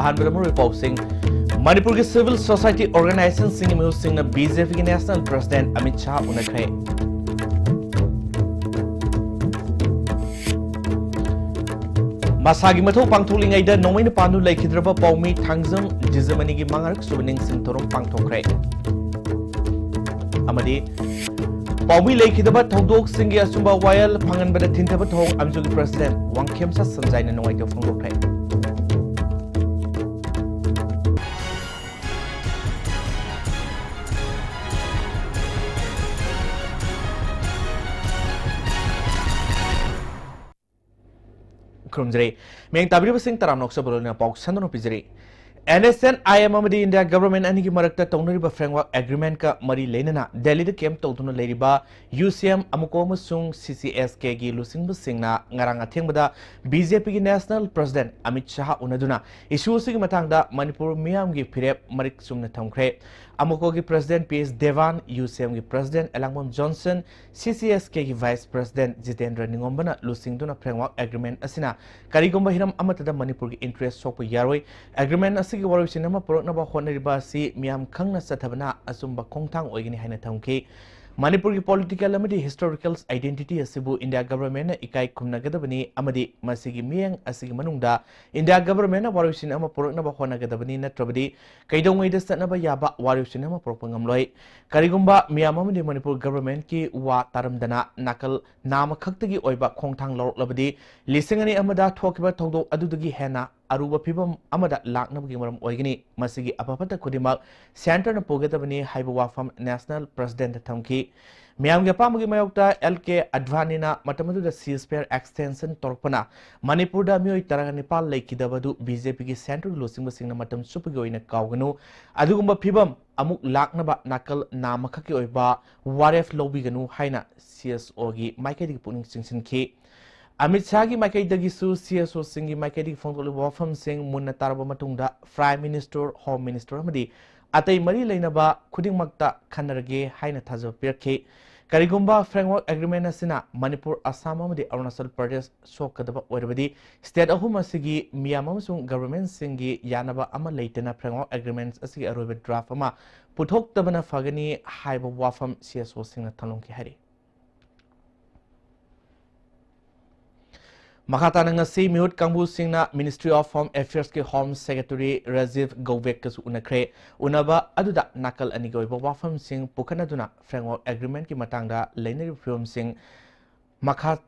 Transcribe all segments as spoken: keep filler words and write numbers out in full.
ꯑꯍꯥꯟꯕꯗ ꯃꯔꯨꯑꯣꯏꯕ ꯄꯥꯎꯁꯤꯡ꯫ ꯃꯅꯤꯄꯨꯔꯒꯤ civil society organizationꯁꯤꯡꯒꯤ ꯃꯤꯍꯨꯠꯁꯤꯡꯅ BJPꯒꯤ national president Amit Shah ꯎꯅꯈ꯭ꯔꯦ꯫ ꯃꯁꯥꯒꯤ ꯃꯊꯧ ꯄꯥꯡꯊꯣꯛꯂꯤꯉꯩꯗ ꯅꯣꯡꯃꯩꯅ ꯄꯥꯟꯗꯨꯅ ꯂꯩꯈꯤꯗ꯭ꯔꯕ ꯄꯥꯎꯃꯤ ꯊꯥꯡꯖꯝ ꯖꯤꯖꯃꯅꯤꯒꯤ ꯃꯉꯥꯔꯛ ꯁꯨꯕ ꯅꯤꯡꯁꯤꯡ ꯊꯧꯔꯝ ꯄꯥꯡꯊꯣꯛꯈ꯭ꯔꯦ꯫ ꯑꯃꯗꯤ ꯄꯥꯎꯃꯤ ꯂꯩꯈꯤꯗꯕ ꯊꯧꯗꯣꯛꯁꯤꯡꯒꯤ ꯑꯆꯨꯝꯕ ꯋꯥꯌꯦꯜ ꯐꯪꯍꯟꯕꯗ ꯊꯤꯟꯊꯕ ꯊꯧꯑꯣꯡ ꯑꯝꯖꯨꯒꯤ president ꯋꯥꯡꯈꯦꯝꯆꯥ ꯁꯟꯖꯥꯏꯅ ꯅꯨꯡꯉꯥꯏꯇꯕ ꯐꯣꯡꯗꯣꯛꯈ꯭ꯔꯦ꯫ ꯈꯨꯔꯨꯝꯖꯔꯤ꯫ ꯃꯤꯌꯦꯡ ꯇꯥꯕꯤꯔꯤꯕꯁꯤꯡ ꯇꯔꯥꯝꯅ ꯑꯣꯛꯆꯕ ꯂꯣꯏꯅꯅ ꯄꯥꯎ ꯁꯟꯗꯣꯛꯅ ꯄꯤꯖꯔꯤ꯫ NSCN-IM ꯑꯃꯗꯤ India government ꯑꯅꯤꯒꯤ ꯃꯔꯛꯇ ꯇꯧꯅꯔꯤꯕ framework agreement-ꯀ ꯃꯔꯤ ꯂꯩꯅꯅ ꯗꯦꯜꯂꯤꯗ camp ꯇꯧꯗꯨꯅ ꯂꯩꯔꯤꯕ UCM, ꯑꯃꯨꯀꯣ ꯑꯃꯁꯨꯡ CCSK-ꯒꯤ ꯂꯨꯆꯤꯡꯕꯁꯤꯡꯅ ꯉꯔꯥꯡ ꯑꯊꯦꯡꯕꯗ BJP-ꯒꯤ national president Amit Shah ꯎꯅꯗꯨꯅ issue ꯑꯁꯤꯒꯤ ꯃꯇꯥꯡꯗ ꯃꯅꯤꯄꯨꯔ ꯃꯤꯌꯥꯝꯒꯤ ꯐꯤꯔꯦꯞ ꯃꯔꯤꯛ ꯆꯨꯝꯅ ꯊꯝꯈ꯭ꯔꯦ꯫ ꯑꯃꯨꯀꯣꯒꯤ president P H Devan, UCM-ꯒꯤ president ꯑꯦꯂꯥꯡꯕꯝ ꯖꯣꯟꯁꯟ, CCSK-ꯒꯤ vice president ꯖꯤꯇꯦꯟꯗ꯭ꯔ ꯅꯤꯉꯣꯝꯕꯅ ꯂꯨꯆꯤꯡꯗꯨꯅ framework agreement ꯑꯁꯤꯅ ꯀꯔꯤꯒꯨꯝꯕ ꯍꯤꯔꯝ ꯑꯃꯠꯇꯗ ꯃꯅꯤꯄꯨꯔꯒꯤ interest ꯁꯣꯛꯄ ꯌꯥꯔꯣꯏ꯫ Agreement ꯑꯁꯤꯒꯤ ꯋꯥꯔꯣꯏꯁꯤꯟ ꯑꯃ ꯄꯨꯔꯛꯅꯕ ꯍꯣꯠꯅꯔꯤꯕ ꯑꯁꯤ ꯃꯤꯌꯥꯝ ꯈꯪꯅ ꯆꯠꯊꯕꯅ ꯑꯆꯨꯝꯕ ꯈꯣꯡꯊꯥꯡ ꯑꯣꯏꯒꯅꯤ ꯍꯥꯏꯅ ꯊꯝꯈꯤ꯫ ꯃꯅꯤꯄꯨꯔꯒꯤ political ꯑꯃꯗꯤ historical identity ꯑꯁꯤꯕꯨ India government-ꯅ ꯏꯀꯥꯏ ꯈꯨꯝꯅꯒꯗꯕꯅꯤ ꯑꯃꯗꯤ ꯃꯁꯤꯒꯤ ꯃꯤꯠꯌꯦꯡ ꯑꯁꯤꯒꯤ ꯃꯅꯨꯡꯗ India government-ꯅ ꯋꯥꯔꯣꯏꯁꯤꯟ ꯑꯃ ꯄꯨꯔꯛꯅꯕ ꯍꯣꯠꯅꯒꯗꯕꯅꯤ, ꯅꯠꯇ꯭ꯔꯕꯗꯤ ꯀꯩꯗꯧꯉꯩꯗ ꯆꯠꯅꯕ ꯌꯥꯕ ꯋꯥꯔꯣꯏꯁꯤꯟ ꯑꯃ ꯄꯨꯔꯛꯄ ꯉꯝꯂꯣꯏ꯫ ꯀꯔꯤꯒꯨꯝꯕ ꯃꯤꯌꯥꯝ ꯑꯃꯗꯤ ꯃꯅꯤꯄꯨꯔ government-ꯀꯤ ꯋꯥ ꯇꯥꯔꯝꯗꯅ ꯅꯥꯀꯜ ꯅꯥꯝꯃꯈꯛꯇꯒꯤ ꯑꯣꯏꯕ ꯈꯣꯡꯊꯥꯡ ꯂꯧꯔꯛꯂꯕꯗꯤ ꯂꯤꯁꯤꯡ ꯑꯅꯤ ꯑꯃꯗ ꯊꯣꯛꯈꯤꯕ ꯊꯧꯗꯣꯛ ꯑꯗꯨꯗꯒꯤ ꯍꯦꯟꯅ ꯑꯔꯨꯕ ꯐꯤꯕꯝ ꯑꯃꯗ ꯂꯥꯛꯅꯕꯒꯤ ꯃꯔꯝ ꯑꯣꯏꯒꯅꯤ꯫ ꯃꯁꯤꯒꯤ ꯑꯐ ꯐꯠꯇ ꯈꯨꯗꯤꯡꯃꯛ centre-ꯅ ꯄꯨꯒꯗꯕꯅꯤ ꯍꯥꯏꯕ ꯋꯥꯐꯝ national president-ꯇ ꯊꯝꯈꯤ꯫ ꯃꯤꯌꯥꯝꯒꯤ ꯑꯄꯥꯝꯕꯒꯤ ꯃꯥꯌꯣꯛꯇ L K Advani-ꯅ ꯃꯇꯝ ꯑꯗꯨꯗ ceasefire extension ꯇꯧꯔꯛꯄꯅ ꯃꯅꯤꯄꯨꯔꯗ ꯃꯤꯑꯣꯏ ꯇꯔꯥꯅꯤꯄꯥꯜ ꯂꯩꯈꯤꯗꯕ ꯑꯗꯨ BJP-ꯒꯤ centre-ꯒꯤ ꯂꯨꯆꯤꯡꯕꯁꯤꯡꯅ ꯃꯇꯝ ꯆꯨꯞꯄꯒꯤ ꯑꯣꯏꯅ ꯀꯥꯎꯒꯅꯨ꯫ ꯑꯗꯨꯒꯨꯝꯕ ꯐꯤꯕꯝ ꯑꯃꯨꯛ ꯂꯥꯛꯅꯕ ꯅꯥꯀꯜ ꯅꯥꯝꯃꯈꯛꯀꯤ ꯑꯣꯏꯕ ꯋꯥꯔꯦꯞ ꯂꯧꯕꯤꯒꯅꯨ ꯍꯥꯏꯅ CSO-ꯒꯤ ꯃꯥꯏꯀꯩꯗꯒꯤ ꯄꯨꯛꯅꯤꯡ ꯆꯤꯡꯁꯤꯟꯈꯤ꯫ ꯑꯃꯤꯠ ꯁꯥꯍꯒꯤ ꯃꯥꯏꯀꯩꯗꯒꯤꯁꯨ CSO-ꯁꯤꯡꯒꯤ ꯃꯥꯏꯀꯩꯗꯒꯤ ꯐꯣꯡꯗꯣꯛꯂꯤꯕ ꯋꯥꯐꯝꯁꯤꯡ ꯃꯨꯟꯅ ꯇꯥꯔꯕ ꯃꯇꯨꯡꯗ Prime Minister, Home Minister ꯑꯃꯗꯤ ꯑꯇꯩ ꯃꯔꯤ ꯂꯩꯅꯕ ꯈꯨꯗꯤꯡꯃꯛꯇ ꯈꯟꯅꯔꯒꯦ ꯍꯥꯏꯅ ꯊꯥꯖꯕ ꯄꯤꯔꯛꯈꯤ꯫ ꯀꯔꯤꯒꯨꯝꯕ framework agreement ꯑꯁꯤꯅ ꯃꯅꯤꯄꯨꯔ, ꯑꯁꯥꯝ ꯑꯃꯗꯤ ꯑꯔꯨꯅꯥꯆꯜ ꯄ꯭ꯔꯗꯦꯁ ꯁꯣꯛꯀꯗꯕ ꯑꯣꯏꯔꯕꯗꯤ, state ꯑꯍꯨꯝ ꯑꯁꯤꯒꯤ ꯃꯤꯌꯥꯝ ꯑꯃꯁꯨꯡ governmentꯁꯤꯡꯒꯤ ꯌꯥꯅꯕ ꯑꯃ ꯂꯩꯇꯅ framework agreement ꯑꯁꯤꯒꯤ ꯑꯔꯣꯏꯕ draft ꯑꯃ ꯄꯨꯊꯣꯛꯇꯕꯅ ꯐꯒꯅꯤ ꯍꯥꯏꯕ ꯋꯥꯐꯝ CSOꯁꯤꯡꯅ ꯊꯝꯂꯝꯈꯤ ꯍꯥꯏꯔꯤ꯫ ꯃꯈꯥ ꯇꯥꯅ ꯉꯁꯤ ꯃꯤꯍꯨꯠ ꯀꯥꯡꯕꯨꯁꯤꯡꯅ Ministry of Home Affairsꯀꯤ Home Secretary Rajiv ꯒꯧꯕꯦꯛꯀꯁꯨ ꯎꯅꯈ꯭ꯔꯦ꯫ ꯎꯅꯕ ꯑꯗꯨꯗ ꯅꯥꯀꯜ ꯑꯅꯤꯒꯤ ꯑꯣꯏꯕ ꯋꯥꯐꯝꯁꯤꯡ ꯄꯨꯈꯠꯅꯗꯨꯅ framework agreementꯀꯤ ꯃꯇꯥꯡꯗ ꯂꯩꯅꯔꯤꯕ ꯐꯤꯕꯝꯁꯤꯡ ꯃꯈꯥ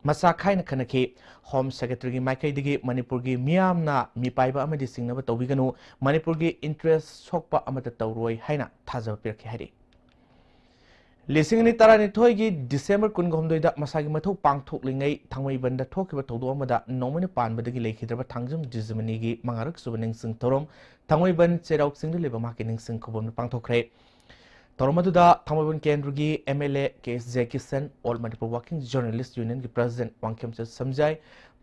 ꯃꯁꯥ ꯈꯥꯏꯅ ꯈꯟꯅꯈꯤ꯫ Home Secretaryꯒꯤ ꯃꯥꯏꯀꯩꯗꯒꯤ ꯃꯅꯤꯄꯨꯔꯒꯤ ꯃꯤꯌꯥꯝꯅ ꯃꯤꯄꯥꯏꯕ ꯑꯃꯗꯤ ꯆꯤꯡꯅꯕ ꯇꯧꯕꯤꯒꯅꯨ, ꯃꯅꯤꯄꯨꯔꯒꯤ interest ꯁꯣꯛꯄ ꯑꯃꯠꯇ ꯇꯧꯔꯣꯏ ꯍꯥꯏꯅ ꯊꯥꯖꯕ ꯄꯤꯔꯛꯈꯤ ꯍꯥꯏꯔꯤ꯫ ꯂꯤꯁꯤꯡ ꯑꯅꯤ ꯇꯔꯥꯅꯤꯊꯣꯏꯒꯤ December ꯀꯨꯟꯍꯨꯝꯗꯣꯏꯗ ꯃꯁꯥꯒꯤ ꯃꯊꯧ ꯄꯥꯡꯊꯣꯛꯂꯤꯉꯩ ꯊꯥꯡꯃꯩꯕꯟꯗ ꯊꯣꯛꯈꯤꯕ ꯊꯧꯗꯣꯛ ꯑꯃꯗ ꯅꯣꯡꯃꯩꯅ ꯄꯥꯟꯕꯗꯒꯤ ꯂꯩꯈꯤꯗ꯭ꯔꯕ ꯊꯥꯡꯖꯝ ꯗꯤꯖꯃꯅꯤꯒꯤ ꯃꯉꯥꯔꯛ ꯁꯨꯕ ꯅꯤꯡꯁꯤꯡ ꯊꯧꯔꯝ ꯊꯥꯡꯃꯩꯕꯟ ꯆꯩꯔꯥꯎ ꯆꯤꯡꯗ ꯂꯩꯕ ꯃꯍꯥꯛꯀꯤ ꯅꯤꯡꯁꯤꯡ ꯈꯨꯕꯝꯗ ꯄꯥꯡꯊꯣꯛꯈ꯭ꯔꯦ꯫ ꯊꯧꯔꯝ ꯑꯗꯨꯗ ꯊꯥꯡꯃꯩꯕꯟ ꯀꯦꯟꯗ꯭ꯔꯒꯤ MLA ꯀꯦ ꯑꯦꯁ ꯖꯦꯀꯤꯁꯟ, All Manipur Working Journalist Unionꯒꯤ President ꯋꯥꯡꯈꯦꯝꯆꯠ ꯁꯝꯖꯥꯏ,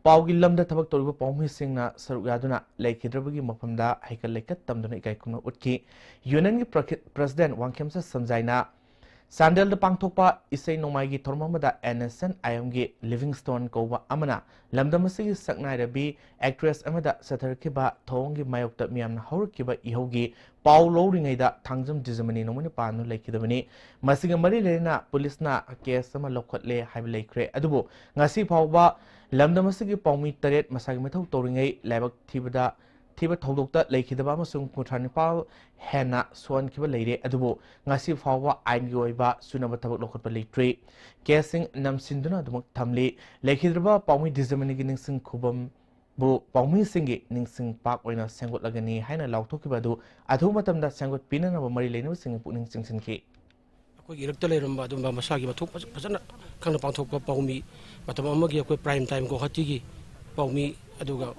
ꯄꯥꯎꯒꯤ ꯂꯝꯗ ꯊꯕꯛ ꯇꯧꯔꯤꯕ ꯄꯥꯎꯃꯤꯁꯤꯡꯅ ꯁꯔꯨꯛ ꯌꯥꯗꯨꯅ ꯂꯩꯈꯤꯗ꯭ꯔꯕꯒꯤ ꯃꯐꯝꯗ ꯍꯩꯀꯠ ꯂꯩꯀꯠ ꯇꯝꯗꯨꯅ ꯏꯀꯥꯏ ꯈꯨꯝꯅꯕ ꯎꯠꯈꯤ꯫ Unionꯒꯤ ꯄ꯭ꯔꯈꯤ-, President ꯋꯥꯡꯈꯦꯝꯆꯠ ꯁꯝꯖꯥꯏꯅ ꯆꯥꯟꯗꯦꯜꯗ ꯄꯥꯡꯊꯣꯛꯄ ꯏꯁꯩ ꯅꯣꯡꯃꯥꯏꯒꯤ ꯊꯧꯔꯝ ꯑꯃꯗ NSNIMꯒꯤ ꯂꯤꯚꯤꯡꯁ꯭ꯇꯣꯟ ꯀꯧꯕ ꯑꯃꯅ ꯂꯝꯗꯝ ꯑꯁꯤꯒꯤ ꯁꯛꯅꯥꯏꯔꯕꯤ actress ꯑꯃꯗ ꯆꯠꯊꯔꯛꯈꯤꯕ ꯊꯧꯑꯣꯡꯒꯤ ꯃꯥꯌꯣꯛꯇ ꯃꯤꯌꯥꯝꯅ ꯍꯧꯔꯛꯈꯤꯕ ꯏꯍꯧꯒꯤ ꯄꯥꯎ ꯂꯧꯔꯤꯉꯩꯗ ꯊꯥꯡꯖꯝ ꯗꯤꯖꯃꯅꯤ ꯅꯣꯡꯃꯩꯅ ꯄꯥꯟꯗꯨꯅ ꯂꯩꯈꯤꯗꯕꯅꯤ꯫ ꯃꯁꯤꯒ ꯃꯔꯤ ꯂꯩꯅꯅ ꯄꯨꯂꯤꯁꯅ case ꯑꯃ ꯂꯧꯈꯠꯂꯦ ꯍꯥꯏꯕ ꯂꯩꯈ꯭ꯔꯦ꯫ ꯑꯗꯨꯕꯨ ꯉꯁꯤ ꯐꯥꯎꯕ ꯂꯝꯗꯝ ꯑꯁꯤꯒꯤ ꯄꯥꯎꯃꯤ ꯇꯔꯦꯠ ꯃꯁꯥꯒꯤ ꯃꯊꯧ ꯇꯧꯔꯤꯉꯩ ꯂꯥꯏꯕꯛ ꯊꯤꯕꯗ, ꯊꯤꯕ ꯊꯧꯗꯣꯛꯇ ꯂꯩꯈꯤꯗꯕ ꯑꯃꯁꯨꯡ ꯀꯨꯟꯊ꯭ꯔꯥ ꯅꯤꯄꯥꯜ ꯍꯦꯟꯅ ꯁꯣꯛꯍꯟꯈꯤꯕ ꯂꯩꯔꯦ꯫ ꯑꯗꯨꯕꯨ ꯉꯁꯤ ꯐꯥꯎꯕ ꯑꯥꯏꯟꯒꯤ ꯑꯣꯏꯕ ꯆꯨꯅꯕ ꯊꯕꯛ ꯂꯧꯈꯠꯄ ꯂꯩꯇ꯭ꯔꯤ꯫ Caseꯁꯤꯡ ꯅꯝꯁꯤꯟꯗꯨꯅ ꯑꯗꯨꯃꯛ ꯊꯝꯂꯤ꯫ ꯂꯩꯈꯤꯗ꯭ꯔꯕ ꯄꯥꯎꯃꯤ ꯗꯤꯖꯃꯅꯤꯒꯤ ꯅꯤꯡꯁꯤꯡ ꯈꯨꯕꯝ ꯕꯨ ꯄꯥꯎꯃꯤꯁꯤꯡꯒꯤ ꯅꯤꯡꯁꯤꯡ ꯄꯥꯛ ꯑꯣꯏꯅ ꯁꯦꯝꯒꯠꯂꯒꯅꯤ ꯍꯥꯏꯅ ꯂꯥꯎꯊꯣꯛꯈꯤꯕ ꯑꯗꯨ ꯑꯊꯨꯕ ꯃꯇꯝꯗ ꯁꯦꯝꯒꯠꯄꯤꯅꯅꯕ ꯃꯔꯤ ꯂꯩꯅꯕꯁꯤꯡꯒꯤ ꯄꯨꯛꯅꯤꯡ ꯆꯤꯡꯁꯤꯟꯈꯤ꯫ ꯑꯩꯈꯣꯏꯒꯤ ꯏꯔꯛꯇ ꯂꯩꯔꯝꯕ ꯑꯗꯨꯝꯕ ꯃꯁꯥꯒꯤ ꯃꯊꯧ ꯐꯖ-, ꯐꯖꯅ ꯈꯪꯅ ꯄꯥꯡꯊꯣꯛꯄ ꯄꯥꯎꯃꯤ, ꯃꯇꯝ ꯑꯃꯒꯤ ꯑꯩꯈꯣꯏ prime time ꯒꯧꯍꯥꯇꯤꯒꯤ ꯄꯥꯎꯃꯤ, ꯑꯗꯨꯒ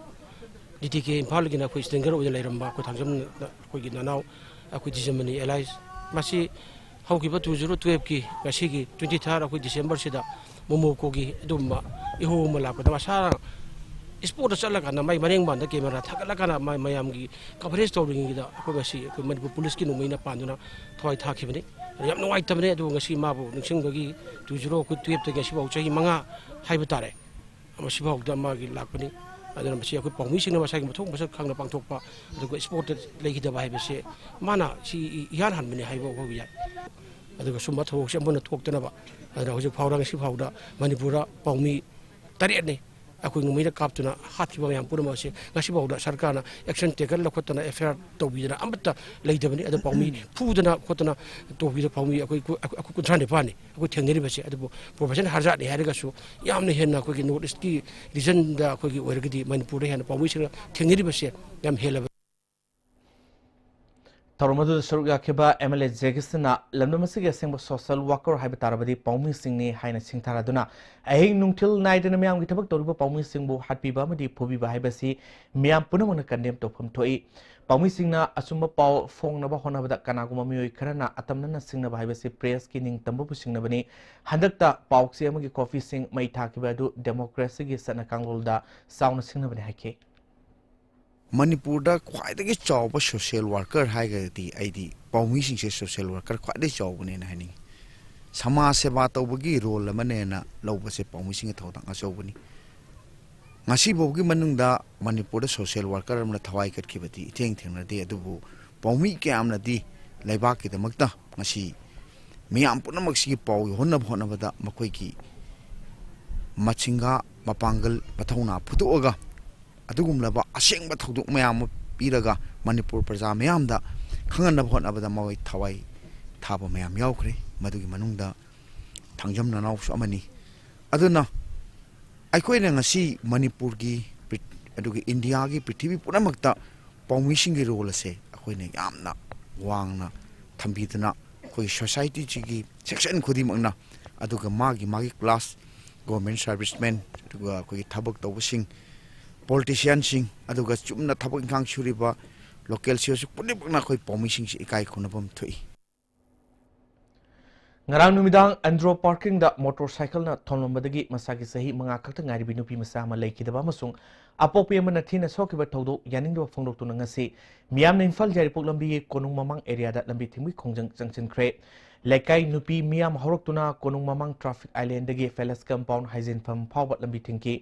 DTK ꯏꯝꯐꯥꯜꯒꯤꯅ ꯑꯩꯈꯣꯏ singer ꯑꯣꯏꯅ ꯂꯩꯔꯝꯕ ꯑꯩꯈꯣꯏ ꯊꯥꯡꯖꯝ, ꯑꯩꯈꯣꯏꯒꯤ ꯅꯅꯥꯎ, ꯑꯩꯈꯣꯏ ꯗꯤꯖꯃꯅꯤ ꯑꯦꯂꯥꯏꯁ, ꯃꯁꯤ ꯍꯧꯈꯤꯕ two zero twelve ꯀꯤ ꯉꯁꯤꯒꯤ twenty third ꯑꯩꯈꯣꯏ December ꯁꯤꯗ ꯃꯣꯃꯣꯀꯣꯒꯤ ꯑꯗꯨꯒꯨꯝꯕ ꯏꯍꯧ ꯑꯃ ꯂꯥꯛꯄꯗ ꯃꯁꯥꯅ ꯏꯁꯄꯣꯔꯠꯇ ꯆꯠꯂꯀꯥꯟꯗ ꯃꯥꯏ ꯃꯔꯦꯡ ꯃꯄꯥꯟꯗ ꯀꯦꯃꯦꯔꯥ ꯊꯥꯒꯠꯂꯀꯥꯟꯗ ꯃꯥꯏ ꯃꯌꯥꯝꯒꯤ ꯀꯚꯔꯦꯖ ꯇꯧꯔꯤꯉꯩꯗ ꯑꯩꯈꯣꯏ ꯉꯁꯤ ꯑꯩꯈꯣꯏ ꯃꯅꯤꯄꯨꯔ ꯄꯨꯂꯤꯁꯀꯤ ꯅꯣꯡꯃꯩꯅ ꯄꯥꯟꯗꯨꯅ ꯊꯋꯥꯏ ꯊꯥꯈꯤꯕꯅꯤ꯫ ꯑꯗꯨ ꯌꯥꯝ ꯅꯨꯡꯉꯥꯏꯇꯕꯅꯦ꯫ ꯑꯗꯨꯕꯨ ꯉꯁꯤ ꯃꯥꯕꯨ ꯅꯤꯡꯁꯤꯡꯕꯒꯤ ꯇꯨ ꯖꯤꯔꯣ ꯑꯩꯈꯣꯏ ꯇꯨꯌꯦꯞꯇꯒꯤ ꯉꯁꯤꯐꯥꯎ ꯆꯍꯤ ꯃꯉꯥ ꯍꯥꯏꯕ ꯇꯥꯔꯦ꯫ ꯃꯁꯤꯐꯥꯎꯗ ꯃꯥꯒꯤ ꯂꯥꯛꯄꯅꯤ꯫ ꯑꯗꯨꯅ ꯃꯁꯤ ꯑꯩꯈꯣꯏ ꯄꯥꯎꯃꯤꯁꯤꯡꯅ ꯃꯁꯥꯒꯤ ꯃꯊꯧ ꯃꯁꯛ ꯈꯪꯅ ꯄꯥꯡꯊꯣꯛꯄ, ꯑꯗꯨꯒ ꯏꯁꯄꯣꯔꯠꯇ ꯂꯩꯈꯤꯗꯕ ꯍꯥꯏꯕꯁꯦ ꯃꯥꯅ ꯁꯤ ꯏꯍꯥꯟ ꯍꯥꯟꯕꯅꯤ ꯍꯥꯏꯕ ꯐꯥꯎꯕ ꯌꯥꯏ꯫ ꯑꯗꯨꯒ ꯁꯨꯝꯕ ꯊꯧꯗꯣꯛꯁꯦ ꯑꯃꯨꯛ ꯍꯟꯅ ꯊꯣꯛꯇꯅꯕ, ꯑꯗꯨꯅ ꯍꯧꯖꯤꯛ ꯐꯥꯎꯗ, ꯉꯁꯤ ꯐꯥꯎꯗ ꯃꯅꯤꯄꯨꯔꯗ ꯄꯥꯎꯃꯤ ꯇꯔꯦꯠꯅꯤ ꯑꯩꯈꯣꯏ ꯅꯣꯡꯃꯩꯅ ꯀꯥꯞꯇꯨꯅ ꯍꯥꯠꯈꯤꯕ ꯃꯌꯥꯝ ꯄꯨꯝꯅꯃꯛ ꯑꯁꯤ ꯉꯁꯤ ꯐꯥꯎꯗ ꯁꯔꯀꯥꯔꯅ ꯑꯦꯛꯁꯟ ꯇꯦꯀꯟ ꯂꯧꯈꯠꯇꯅ ꯑꯦꯐ ꯑꯥꯏ ꯑꯥꯔ ꯇꯧꯕꯤꯗꯅ ꯑꯃꯠꯇ ꯂꯩꯇꯕꯅꯤ꯫ ꯑꯗꯣ ꯄꯥꯎꯃꯤ ꯐꯨꯗꯅ ꯈꯣꯠꯇꯅ ꯇꯧꯕꯤꯗ ꯄꯥꯎꯃꯤ ꯑꯩꯈꯣꯏ ꯀꯨ-, ꯑꯩꯈꯣꯏ ꯀꯨꯟꯊ꯭ꯔꯥ ꯅꯤꯄꯥꯟꯅꯤ ꯑꯩꯈꯣꯏ ꯊꯦꯡꯅꯔꯤꯕꯁꯦ꯫ ꯑꯗꯨꯕꯨ ꯄ꯭ꯔꯣꯐꯦꯁꯟ ꯍꯥꯔꯖꯥꯠꯅꯤ ꯍꯥꯏꯔꯒꯁꯨ ꯌꯥꯝꯅ ꯍꯦꯟꯅ ꯑꯩꯈꯣꯏꯒꯤ ꯅꯣꯔꯠ ꯏꯁꯀꯤ ꯔꯤꯖꯟꯗ ꯑꯩꯈꯣꯏꯒꯤ ꯑꯣꯏꯔꯒꯗꯤ ꯃꯅꯤꯄꯨꯔꯗ ꯍꯦꯟꯅ ꯄꯥꯎꯃꯤꯁꯤꯡꯅ ꯊꯦꯡꯅꯔꯤꯕꯁꯦ ꯌꯥꯝ ꯍꯦꯜꯂꯕ꯫ ꯊꯧꯔꯝ ꯑꯗꯨꯗ ꯁꯔꯨꯛ ꯌꯥꯈꯤꯕ ꯑꯦꯝ ꯑꯦꯜ ꯑꯦ ꯖꯦꯒꯤꯁꯟꯅ ꯂꯝꯗꯝ ꯑꯁꯤꯒꯤ ꯑꯁꯦꯡꯕ ꯁꯣꯁꯦꯜ ꯋꯥꯀꯔ ꯍꯥꯏꯕ ꯇꯥꯔꯕꯗꯤ ꯄꯥꯎꯃꯤꯁꯤꯡꯅꯤ ꯍꯥꯏꯅ ꯁꯤꯡꯊꯥꯔꯗꯨꯅ ꯑꯍꯤꯡ ꯅꯨꯡꯊꯤꯜ ꯅꯥꯏꯗꯅ ꯃꯤꯌꯥꯝꯒꯤ ꯊꯕꯛ ꯇꯧꯔꯤꯕ ꯄꯥꯎꯃꯤꯁꯤꯡꯕꯨ ꯍꯥꯠꯄꯤꯕ ꯑꯃꯗꯤ ꯐꯨꯕꯤꯕ ꯍꯥꯏꯕꯁꯤ ꯃꯤꯌꯥꯝ ꯄꯨꯝꯅꯃꯛꯅ ꯀꯟꯗꯦꯝ ꯇꯧꯐꯝ ꯊꯣꯛꯏ꯫ ꯄꯥꯎꯃꯤꯁꯤꯡꯅ ꯑꯆꯨꯝꯕ ꯄꯥꯎ ꯐꯣꯡꯅꯕ ꯍꯣꯠꯅꯕꯗ ꯀꯅꯥꯒꯨꯝꯕ ꯃꯤꯑꯣꯏ ꯈꯔꯅ ꯑꯇꯝꯅꯅ ꯁꯤꯡꯅꯕ ꯍꯥꯏꯕꯁꯤ ꯄ꯭ꯔꯦꯁꯀꯤ ꯅꯤꯡꯇꯝꯕꯕꯨ ꯁꯤꯡꯅꯕꯅꯤ꯫ ꯍꯟꯗꯛꯇ ꯄꯥꯎꯆꯦ ꯑꯃꯒꯤ ꯀꯣꯄꯤꯁꯤꯡ ꯃꯩ ꯊꯥꯈꯤꯕ ꯑꯗꯨ ꯗꯦꯃꯣꯀ꯭ꯔꯦꯁꯤꯒꯤ ꯆꯠꯅ ꯀꯥꯡꯂꯣꯟꯗ ꯆꯥꯎꯅ ꯁꯤꯡꯅꯕꯅꯤ ꯍꯥꯏꯈꯤ꯫ ꯃꯅꯤꯄꯨꯔꯗ ꯈ꯭ꯋꯥꯏꯗꯒꯤ ꯆꯥꯎꯕ ꯁꯣꯁꯤꯌꯦꯜ ꯋꯥꯔꯀꯔ ꯍꯥꯏꯔꯒꯗꯤ ꯑꯩꯗꯤ ꯄꯥꯎꯃꯤꯁꯤꯡꯁꯦ ꯁꯣꯁꯤꯌꯦꯜ ꯋꯥꯔꯀꯔ ꯈ꯭ꯋꯥꯏꯗꯒꯤ ꯆꯥꯎꯕꯅꯦꯅ ꯍꯥꯏꯅꯤꯡꯉꯤ꯫ ꯁꯃꯥꯖ ꯁꯦꯕꯥ ꯇꯧꯕꯒꯤ ꯔꯣꯜ ꯑꯃꯅꯦꯅ ꯂꯧꯕꯁꯦ ꯄꯥꯎꯃꯤꯁꯤꯡꯒꯤ ꯊꯧꯗꯥꯡ ꯑꯆꯧꯕꯅꯤ꯫ ꯉꯁꯤꯐꯥꯎꯒꯤ ꯃꯅꯨꯡꯗ ꯃꯅꯤꯄꯨꯔꯗ ꯁꯣꯁꯤꯌꯦꯜ ꯋꯥꯔꯀꯔ ꯑꯃꯅ ꯊꯋꯥꯏ ꯀꯠꯈꯤꯕꯗꯤ ꯏꯊꯦꯡ ꯊꯦꯡꯅꯗꯦ꯫ ꯑꯗꯨꯕꯨ ꯄꯥꯎꯃꯤ ꯀꯌꯥ ꯑꯃꯅꯗꯤ ꯂꯩꯕꯥꯛꯀꯤꯗꯃꯛꯇ ꯉꯁꯤ ꯃꯤꯌꯥꯝ ꯄꯨꯝꯅꯃꯛꯁꯤꯒꯤ ꯄꯥꯎ ꯌꯧꯍꯟꯅꯕ ꯍꯣꯠꯅꯕꯗ ꯃꯈꯣꯏꯒꯤ ꯃꯁꯤꯡꯒ ꯃꯄꯥꯡꯒꯜ ꯃꯊꯧꯅꯥ ꯐꯨꯗꯣꯛꯑꯒ ꯑꯗꯨꯒꯨꯝꯂꯕ ꯑꯁꯦꯡꯕ ꯊꯧꯗꯣꯛ ꯃꯌꯥꯝ ꯑꯃ ꯄꯤꯔꯒ ꯃꯅꯤꯄꯨꯔ ꯄ꯭ꯔꯖꯥ ꯃꯌꯥꯝꯗ ꯈꯪꯍꯟꯅꯕ ꯍꯣꯠꯅꯕꯗ ꯃꯈꯣꯏ ꯊꯋꯥꯏ ꯊꯥꯕ ꯃꯌꯥꯝ ꯌꯥꯎꯈ꯭ꯔꯦ꯫ ꯃꯗꯨꯒꯤ ꯃꯅꯨꯡꯗ ꯊꯥꯡꯖꯝ ꯅꯅꯥꯎꯁꯨ ꯑꯃꯅꯤ꯫ ꯑꯗꯨꯅ ꯑꯩꯈꯣꯏꯅ ꯉꯁꯤ ꯃꯅꯤꯄꯨꯔꯒꯤ ꯄ꯭ꯔꯤꯠ-, ꯑꯗꯨꯒ ꯏꯟꯗꯤꯌꯥꯒꯤ ꯄ꯭ꯔꯤꯊꯤꯕꯤ ꯄꯨꯝꯅꯃꯛꯇ ꯄꯥꯎꯃꯤꯁꯤꯡꯒꯤ ꯔꯣꯜ ꯑꯁꯦ ꯑꯩꯈꯣꯏꯅ ꯌꯥꯝꯅ ꯋꯥꯡꯅ ꯊꯝꯕꯤꯗꯨꯅ ꯑꯩꯈꯣꯏꯒꯤ ꯁꯣꯁꯥꯏꯇꯤꯁꯤꯒꯤ ꯁꯦꯛꯁꯟ ꯈꯨꯗꯤꯡꯃꯛꯅ, ꯑꯗꯨꯒ ꯃꯥꯒꯤ ꯃꯥꯒꯤ ꯀ꯭ꯂꯥꯁ, ꯒꯣꯔꯃꯦꯟ ꯁꯥꯔꯚꯤꯁꯃꯦꯟ, ꯑꯗꯨꯒ ꯑꯩꯈꯣꯏꯒꯤ ꯊꯕꯛ ꯇꯧꯕꯁꯤꯡ, ꯄꯣꯂꯤꯇꯤꯁꯤꯌꯥꯟꯁꯤꯡ, ꯑꯗꯨꯒ ꯆꯨꯝꯅ ꯊꯕꯛ ꯏꯪꯈꯥꯡ ꯁꯨꯔꯤꯕ ꯂꯣꯀꯦꯜ ꯁꯤ ꯑꯣ ꯁꯤ ꯄꯨꯝꯅꯃꯛꯅ ꯑꯩꯈꯣꯏ ꯄꯥꯎꯃꯤꯁꯤꯡꯁꯤ ꯏꯀꯥꯏ ꯈꯨꯝꯅꯐꯝ ꯊꯣꯛꯏ꯫ ꯉꯔꯥꯡ ꯅꯨꯃꯤꯗꯥꯡ ꯑꯦꯟꯗ꯭ꯔꯣ ꯄꯥꯔꯀꯤꯡꯗ ꯃꯣꯇꯣꯔ ꯁꯥꯏꯀꯜꯅ ꯊꯣꯝꯂꯝꯕꯗꯒꯤ ꯃꯁꯥꯒꯤ ꯆꯍꯤ ꯃꯉꯥ ꯈꯛꯇ ꯉꯥꯏꯔꯤꯕꯤ ꯅꯨꯄꯤ ꯃꯆꯥ ꯑꯃ ꯂꯩꯈꯤꯗꯕ ꯑꯃꯁꯨꯡ ꯑꯄꯣꯛꯄꯤ ꯑꯃꯅ ꯊꯤꯅ ꯁꯣꯛꯈꯤꯕ ꯊꯧꯗꯣꯛ ꯌꯥꯅꯤꯡꯗꯕ ꯐꯣꯡꯗꯣꯛꯇꯨꯅ ꯉꯁꯤ ꯃꯤꯌꯥꯝꯅ ꯏꯝꯐꯥꯜ ꯌꯥꯏꯔꯤꯄꯣꯛ ꯂꯝꯕꯤꯒꯤ ꯀꯣꯅꯨꯡ ꯃꯃꯥꯡ ꯑꯦꯔꯤꯌꯥꯗ ꯂꯝꯕꯤ ꯊꯤꯡꯕꯒꯤ ꯈꯣꯡꯖꯪ ꯆꯪꯁꯤꯟꯈ꯭ꯔꯦ꯫ ꯂꯩꯀꯥꯏ ꯅꯨꯄꯤ ꯃꯤꯌꯥꯝ ꯍꯧꯔꯛꯇꯨꯅ ꯀꯣꯅꯨꯡ ꯃꯃꯥꯡ ꯇ꯭ꯔꯥꯐꯤꯛ ꯑꯥꯏꯂꯦꯟꯗꯒꯤ ꯄꯦꯂꯦꯁ ꯀꯝꯄꯥꯎꯟ ꯍꯥꯏꯖꯤꯟꯐꯝ ꯐꯥꯎꯕ ꯂꯝꯕꯤ ꯊꯤꯡꯈꯤ꯫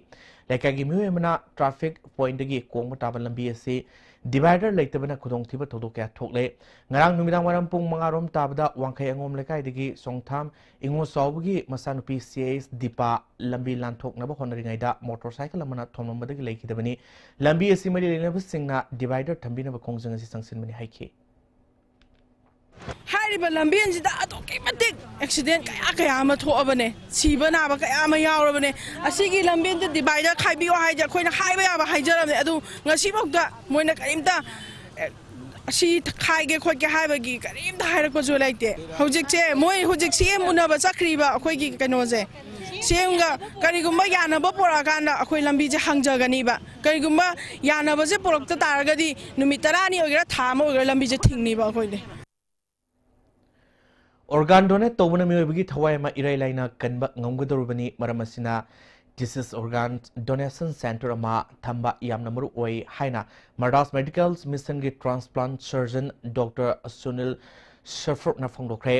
ꯂꯩꯀꯥꯏꯒꯤ ꯃꯤꯑꯣꯏ ꯑꯃꯅ ꯇ꯭ꯔꯥꯐꯤꯛ ꯄꯣꯏꯟꯗꯒꯤ ꯀꯣꯡꯕ ꯇꯥꯕ ꯂꯝꯕꯤ ꯑꯁꯤ ꯗꯤꯚꯥꯏꯗꯔ ꯂꯩꯇꯕꯅ ꯈꯨꯗꯣꯡꯊꯤꯕ ꯊꯧꯗꯣꯛ ꯀꯌꯥ ꯊꯣꯛꯂꯦ꯫ ꯉꯔꯥꯡ ꯅꯨꯃꯤꯗꯥꯡ ꯋꯥꯏꯔꯝ ꯄꯨꯡ ꯃꯉꯥ ꯔꯣꯝ ꯇꯥꯕꯗ ꯋꯥꯡꯈꯩ ꯑꯉꯣꯝ ꯂꯩꯀꯥꯏꯗꯒꯤ ꯁꯣꯡꯊꯥꯝ ꯏꯉꯣ ꯆꯥꯎꯕꯒꯤ ꯃꯆꯥꯅꯨꯄꯤ ꯁꯤ ꯑꯦꯁ ꯗꯤꯄꯥ ꯂꯝꯕꯤ ꯂꯥꯟꯊꯣꯛꯅꯕ ꯍꯣꯠꯅꯔꯤꯉꯩꯗ ꯃꯣꯇꯣꯔ ꯁꯥꯏꯀꯜ ꯑꯃꯅ ꯊꯣꯝꯂꯝꯕꯗꯒꯤ ꯂꯩꯈꯤꯗꯕꯅꯤ꯫ ꯂꯝꯕꯤ ꯑꯁꯤ ꯃꯔꯤ ꯂꯩꯅꯕꯁꯤꯡꯅ ꯗꯤꯚꯥꯏꯗꯔ ꯊꯝꯕꯤꯅꯕ ꯈꯣꯡꯖꯪ ꯑꯁꯤ ꯆꯪꯁꯤꯟꯕꯅꯤ ꯍꯥꯏꯈꯤ꯫ ꯍꯥꯏꯔꯤꯕ ꯂꯝꯕꯦꯟꯁꯤꯗ ꯑꯗꯨꯛꯀꯤ ꯃꯇꯤꯛ ꯑꯦꯛꯁꯤꯗꯦꯟ ꯀꯌꯥ ꯀꯌꯥ ꯑꯃ ꯊꯣꯛꯑꯕꯅꯦ, ꯁꯤꯕ ꯅꯥꯕ ꯀꯌꯥ ꯑꯃ ꯌꯥꯎꯔꯕꯅꯦ꯫ ꯑꯁꯤꯒꯤ ꯂꯝꯕꯦꯟꯗ ꯗꯤꯚꯥꯏꯗꯔ ꯈꯥꯏꯕꯤꯌꯣ ꯍꯥꯏꯁꯦ ꯑꯩꯈꯣꯏꯅ ꯍꯥꯏꯕ ꯌꯥꯕ ꯍꯥꯏꯖꯔꯕꯅꯦ, ꯑꯗꯨ ꯉꯁꯤꯐꯥꯎꯗ ꯃꯣꯏꯅ ꯀꯔꯤꯝꯇ, ꯑꯦ, ꯑꯁꯤ ꯈꯥꯏꯒꯦ ꯈꯣꯠꯀꯦ ꯍꯥꯏꯕꯒꯤ ꯀꯔꯤꯝꯇ ꯍꯥꯏꯔꯛꯄꯁꯨ ꯂꯩꯇꯦ꯫ ꯍꯧꯖꯤꯛꯁꯦ ꯃꯣꯏ ꯍꯧꯖꯤꯛ ꯁꯤ ꯑꯦꯝ ꯎꯅꯕ ꯆꯠꯈ꯭ꯔꯤꯕ ꯑꯩꯈꯣꯏꯒꯤ ꯀꯩꯅꯣꯁꯦ, ꯁꯤ ꯑꯦꯝꯒ ꯀꯔꯤꯒꯨꯝꯕ ꯌꯥꯅꯕ ꯄꯨꯔꯛꯑꯀꯥꯟꯗ ꯑꯩꯈꯣꯏ ꯂꯝꯕꯤꯁꯦ ꯍꯥꯡꯖꯒꯅꯤꯕ꯫ ꯀꯔꯤꯒꯨꯝꯕ ꯌꯥꯅꯕꯁꯦ ꯄꯨꯔꯛꯇ ꯇꯥꯔꯒꯗꯤ ꯅꯨꯃꯤꯠ ꯇꯔꯥꯅꯤ ꯑꯣꯏꯒꯦꯔꯥ ꯊꯥ ꯑꯃ ꯑꯣꯏꯒꯦꯔꯥ ꯂꯝꯕꯤꯁꯦ ꯊꯤꯡꯅꯤꯕ ꯑꯩꯈꯣꯏꯗꯤ꯫ ꯑꯣꯔꯒꯥꯟ ꯗꯣꯅꯦꯠ ꯇꯧꯕꯅ ꯃꯤꯑꯣꯏꯕꯒꯤ ꯊꯋꯥꯏ ꯑꯃ ꯏꯔꯥꯏ ꯂꯥꯏꯅ ꯀꯟꯕ ꯉꯝꯒꯗꯧꯔꯤꯕꯅꯤ꯫ ꯃꯔꯝ ꯑꯁꯤꯅ, This is Organ Donation Center ꯑꯃ ꯊꯝꯕ ꯌꯥꯝꯅ ꯃꯔꯨ ꯑꯣꯏ ꯍꯥꯏꯅ ꯃꯗ꯭ꯔꯥꯁ ꯃꯦꯗꯤꯀꯦꯜ ꯃꯤꯁꯟꯒꯤ ꯇ꯭ꯔꯥꯟꯁꯄ꯭ꯂꯥꯟꯠ ꯁꯔꯖꯟ ꯗꯣꯛꯇꯔ ꯁꯨꯅꯤꯜ ꯁꯦꯐ꯭ꯔꯨꯠꯅ ꯐꯣꯡꯗꯣꯛꯈ꯭ꯔꯦ꯫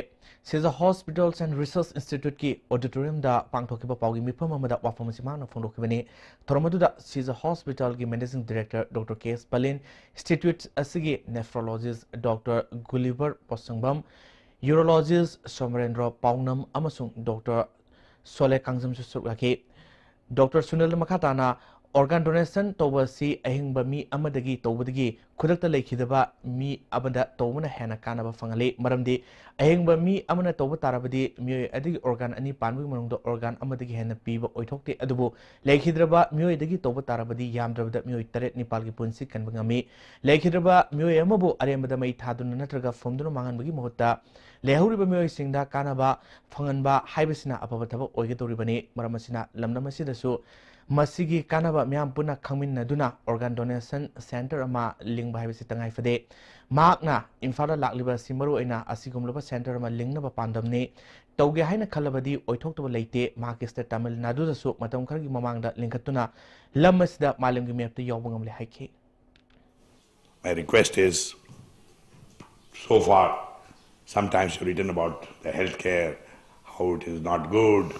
ꯁꯤꯖ ꯍꯣꯁꯄꯤꯇꯥꯜꯁ ꯑꯦꯟ ꯔꯤꯁꯔꯆ ꯏꯟꯁꯇꯤꯇ꯭ꯌꯨꯠꯀꯤ ꯑꯣꯗꯤꯇꯣꯔꯤꯌꯝꯗ ꯄꯥꯡꯊꯣꯛꯈꯤꯕ ꯄꯥꯎꯒꯤ ꯃꯤꯐꯝ ꯑꯃꯗ ꯋꯥꯐꯝ ꯑꯁꯤ ꯃꯍꯥꯛꯅ ꯐꯣꯡꯗꯣꯛꯈꯤꯕꯅꯤ꯫ ꯊꯧꯔꯝ ꯑꯗꯨꯗ ꯁꯤꯖ ꯍꯣꯁꯄꯤꯇꯥꯜꯒꯤ ꯃꯦꯅꯦꯖꯤꯡ ꯗꯤꯔꯦꯛꯇꯔ ꯗꯣꯛꯇꯔ ꯀꯦ ꯑꯦꯁ ꯄꯂꯤꯟ, ꯏꯟꯁꯇꯤꯇ꯭ꯌꯨꯠ ꯑꯁꯤꯒꯤ ꯅꯦꯐ꯭ꯔꯣꯂꯣꯖꯤꯁ ꯗꯣꯛꯇꯔ ꯒꯨꯂꯤꯚꯔ ꯄꯣꯠꯁꯪꯕꯝ, ꯌꯨꯔꯣꯂꯣꯖꯤꯁ ꯁꯣꯃꯔꯦꯟꯗ꯭ꯔꯣ ꯄꯥꯎꯅꯝ ꯑꯃꯁꯨꯡ ꯗꯣꯛꯇꯔ ꯁꯣꯂꯦ ꯀꯥꯡꯖꯝꯁꯨ ꯁꯔꯨꯛ ꯌꯥꯈꯤ꯫ ꯗꯣꯛꯇꯔ ꯁꯨꯅꯤꯜꯅ ꯃꯈꯥ ꯇꯥꯅ, ꯑꯣꯔꯒꯥꯟ ꯗꯣꯅꯦꯁꯟ ꯇꯧꯕ ꯑꯁꯤ ꯑꯍꯤꯡꯕ ꯃꯤ ꯑꯃꯗꯒꯤ ꯇꯧꯕꯗꯒꯤ ꯈꯨꯗꯛꯇ ꯂꯩꯈꯤꯗꯕ ꯃꯤ ꯑꯃꯗ ꯇꯧꯕꯅ ꯍꯦꯟꯅ ꯀꯥꯟꯅꯕ ꯐꯪꯍꯜꯂꯤ꯫ ꯃꯔꯝꯗꯤ ꯑꯍꯤꯡꯕ ꯃꯤ ꯑꯃꯅ ꯇꯧꯕ ꯇꯥꯔꯕꯗꯤ ꯃꯤꯑꯣꯏ ꯑꯗꯨꯒꯤ ꯑꯣꯔꯒꯥꯟ ꯑꯅꯤ ꯄꯥꯟꯕꯒꯤ ꯃꯅꯨꯡꯗ ꯑꯣꯔꯒꯥꯟ ꯑꯃꯗꯒꯤ ꯍꯦꯟꯅ ꯄꯤꯕ ꯑꯣꯏꯊꯣꯛꯇꯦ꯫ ꯑꯗꯨꯕꯨ ꯂꯩꯈꯤꯗ꯭ꯔꯕ ꯃꯤꯑꯣꯏꯗꯒꯤ ꯇꯧꯕ ꯇꯥꯔꯕꯗꯤ ꯌꯥꯝꯗ꯭ꯔꯕꯗ ꯃꯤꯑꯣꯏ ꯇꯔꯦꯠ ꯅꯤꯄꯥꯜꯒꯤ ꯄꯨꯟꯁꯤ ꯀꯟꯕ ꯉꯝꯃꯤ꯫ ꯂꯩꯈꯤꯗ꯭ꯔꯕ ꯃꯤꯑꯣꯏ ꯑꯃꯕꯨ ꯑꯔꯦꯝꯕꯗ ꯃꯩ ꯊꯥꯗꯨꯅ ꯅꯠꯇ꯭ꯔꯒ ꯐꯨꯝꯗꯨꯅ ꯃꯥꯡꯍꯟꯕꯒꯤ ꯃꯍꯨꯠꯇ ꯂꯩꯍꯧꯔꯤꯕ ꯃꯤꯑꯣꯏꯁꯤꯡꯗ ꯀꯥꯟꯅꯕ ꯐꯪꯍꯟꯕ ꯍꯥꯏꯕꯁꯤꯅ ꯑꯐꯕ ꯊꯕꯛ ꯑꯣꯏꯒꯗꯧꯔꯤꯕꯅꯤ꯫ ꯃꯔꯝ ꯑꯁꯤꯅ ꯂꯝꯗꯝ ꯑꯁꯤꯗꯁꯨ ꯃꯁꯤꯒꯤ ꯀꯥꯟꯅꯕ ꯃꯤꯌꯥꯝ ꯄꯨꯟꯅ ꯈꯪꯃꯤꯟꯅꯗꯨꯅ organ donation centre ꯑꯃ ꯂꯤꯡꯕ ꯍꯥꯏꯕꯁꯤ ꯇꯉꯥꯏ ꯐꯗꯦ꯫ ꯃꯍꯥꯛꯅ ꯏꯝꯐꯥꯜꯗ ꯂꯥꯛꯂꯤꯕ ꯑꯁꯤ ꯃꯔꯨ ꯑꯣꯏꯅ ꯑꯁꯤꯒꯨꯝꯂꯕ centre ꯑꯃ ꯂꯤꯡꯅꯕ ꯄꯥꯟꯗꯝꯅꯤ꯫ ꯇꯧꯒꯦ ꯍꯥꯏꯅ ꯈꯜꯂꯕꯗꯤ ꯑꯣꯏꯊꯣꯛꯇꯕ ꯂꯩꯇꯦ꯫ ꯃꯍꯥꯛꯀꯤ state ꯇꯥꯃꯤꯜ ꯅꯥꯗꯨꯗꯁꯨ ꯃꯇꯝ ꯈꯔꯒꯤ ꯃꯃꯥꯡꯗ ꯂꯤꯡꯈꯠꯇꯨꯅ ꯂꯝ ꯑꯁꯤꯗ ꯃꯥꯂꯦꯝꯒꯤ mapꯇ ꯌꯥꯎꯕ ꯉꯝꯂꯦ ꯍꯥꯏꯈꯤ꯫ My request is, so far, sometimes you've written about the healthcare, how it is not good,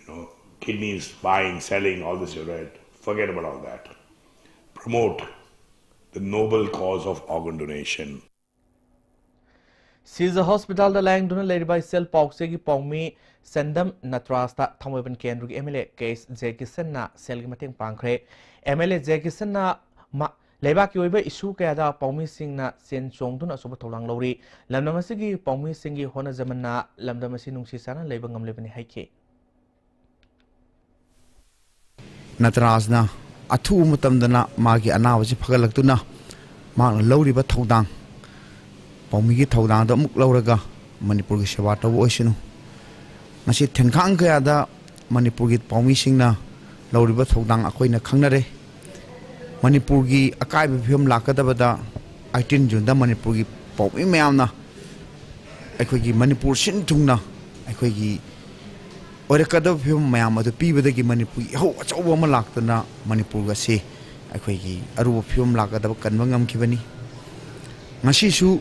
you know, kidneys buying, selling, all this you read. Forget about all that. Promote the noble cause of organ donation. ꯁꯤꯖ ꯍꯣꯁꯄꯤꯇꯥꯜꯗ ꯂꯥꯌꯦꯡꯗꯨꯅ ꯂꯩꯔꯤꯕ ꯏꯆꯦꯜ ꯄꯥꯎꯆꯦꯒꯤ ꯄꯥꯎꯃꯤ ꯁꯦꯟꯗꯝ ꯅꯇ꯭ꯔꯥꯖꯇ ꯊꯥꯡꯃꯩꯕꯟ ꯀꯦꯟꯗ꯭ꯔꯒꯤ MLA ꯀꯦ ꯑꯦꯁ ꯖꯦꯀꯤꯁꯟꯅ ꯁꯦꯜꯒꯤ ꯃꯇꯦꯡ ꯄꯥꯡꯈ꯭ꯔꯦ꯫ MLA ꯖꯦꯀꯤꯁꯟꯅ ꯃ-, ꯂꯩꯕꯥꯛꯀꯤ ꯑꯣꯏꯕ ꯏꯁꯨ ꯀꯌꯥꯗ ꯄꯥꯎꯃꯤꯁꯤꯡꯅ ꯆꯦꯟ ꯆꯣꯡꯗꯨꯅ ꯑꯆꯧꯕ ꯊꯧꯗꯥꯡ ꯂꯧꯔꯤ꯫ ꯂꯝꯗꯝ ꯑꯁꯤꯒꯤ ꯄꯥꯎꯃꯤꯁꯤꯡꯒꯤ ꯍꯣꯠꯅꯖꯃꯟꯅ ꯂꯝꯗꯝ ꯑꯁꯤ ꯅꯨꯡꯁꯤ ꯆꯥꯟꯅ ꯂꯩꯕ ꯉꯝꯂꯤꯕꯅꯤ ꯍꯥꯏꯈꯤ꯫ ꯅꯇꯔꯥꯖꯅ ꯑꯊꯨꯕ ꯃꯇꯝꯗꯅ ꯃꯥꯒꯤ ꯑꯅꯥꯕꯁꯤ ꯐꯒꯠꯂꯛꯇꯨꯅ ꯃꯍꯥꯛꯅ ꯂꯧꯔꯤꯕ ꯊꯧꯗꯥꯡ, ꯄꯥꯎꯃꯤꯒꯤ ꯊꯧꯗꯥꯡꯗ ꯑꯃꯨꯛ ꯂꯧꯔꯒ ꯃꯅꯤꯄꯨꯔꯒꯤ ꯁꯦꯕꯥ ꯇꯧꯕ ꯑꯣꯏꯁꯅꯨ꯫ ꯉꯁꯤ ꯊꯦꯟꯈꯥꯡ ꯀꯌꯥꯗ ꯃꯅꯤꯄꯨꯔꯒꯤ ꯄꯥꯎꯃꯤꯁꯤꯡꯅ ꯂꯧꯔꯤꯕ ꯊꯧꯗꯥꯡ ꯑꯩꯈꯣꯏꯅ ꯈꯪꯅꯔꯦ꯫ ꯃꯅꯤꯄꯨꯔꯒꯤ ꯑꯀꯥꯏꯕ ꯐꯤꯕꯝ ꯂꯥꯛꯀꯗꯕꯗ eighteen Juneꯗ ꯃꯅꯤꯄꯨꯔꯒꯤ ꯄꯥꯎꯃꯤ ꯃꯌꯥꯝꯅ ꯑꯩꯈꯣꯏꯒꯤ ꯃꯅꯤꯄꯨꯔ ꯁꯤꯟ ꯊꯨꯡꯅ ꯑꯩꯈꯣꯏꯒꯤ ꯑꯣꯏꯔꯛꯀꯗꯕ ꯐꯤꯕꯝ ꯃꯌꯥꯝ ꯑꯗꯨ ꯄꯤꯕꯗꯒꯤ ꯃꯅꯤꯄꯨꯔꯒꯤ ꯏꯍꯧ ꯑꯆꯧꯕ ꯑꯃ ꯂꯥꯛꯇꯨꯅ ꯃꯅꯤꯄꯨꯔ ꯑꯁꯤ ꯑꯩꯈꯣꯏꯒꯤ ꯑꯔꯨꯕ ꯐꯤꯕꯝ ꯂꯥꯛꯀꯗꯕ ꯀꯟꯕ ꯉꯝꯈꯤꯕꯅꯤ꯫ ꯉꯁꯤꯁꯨ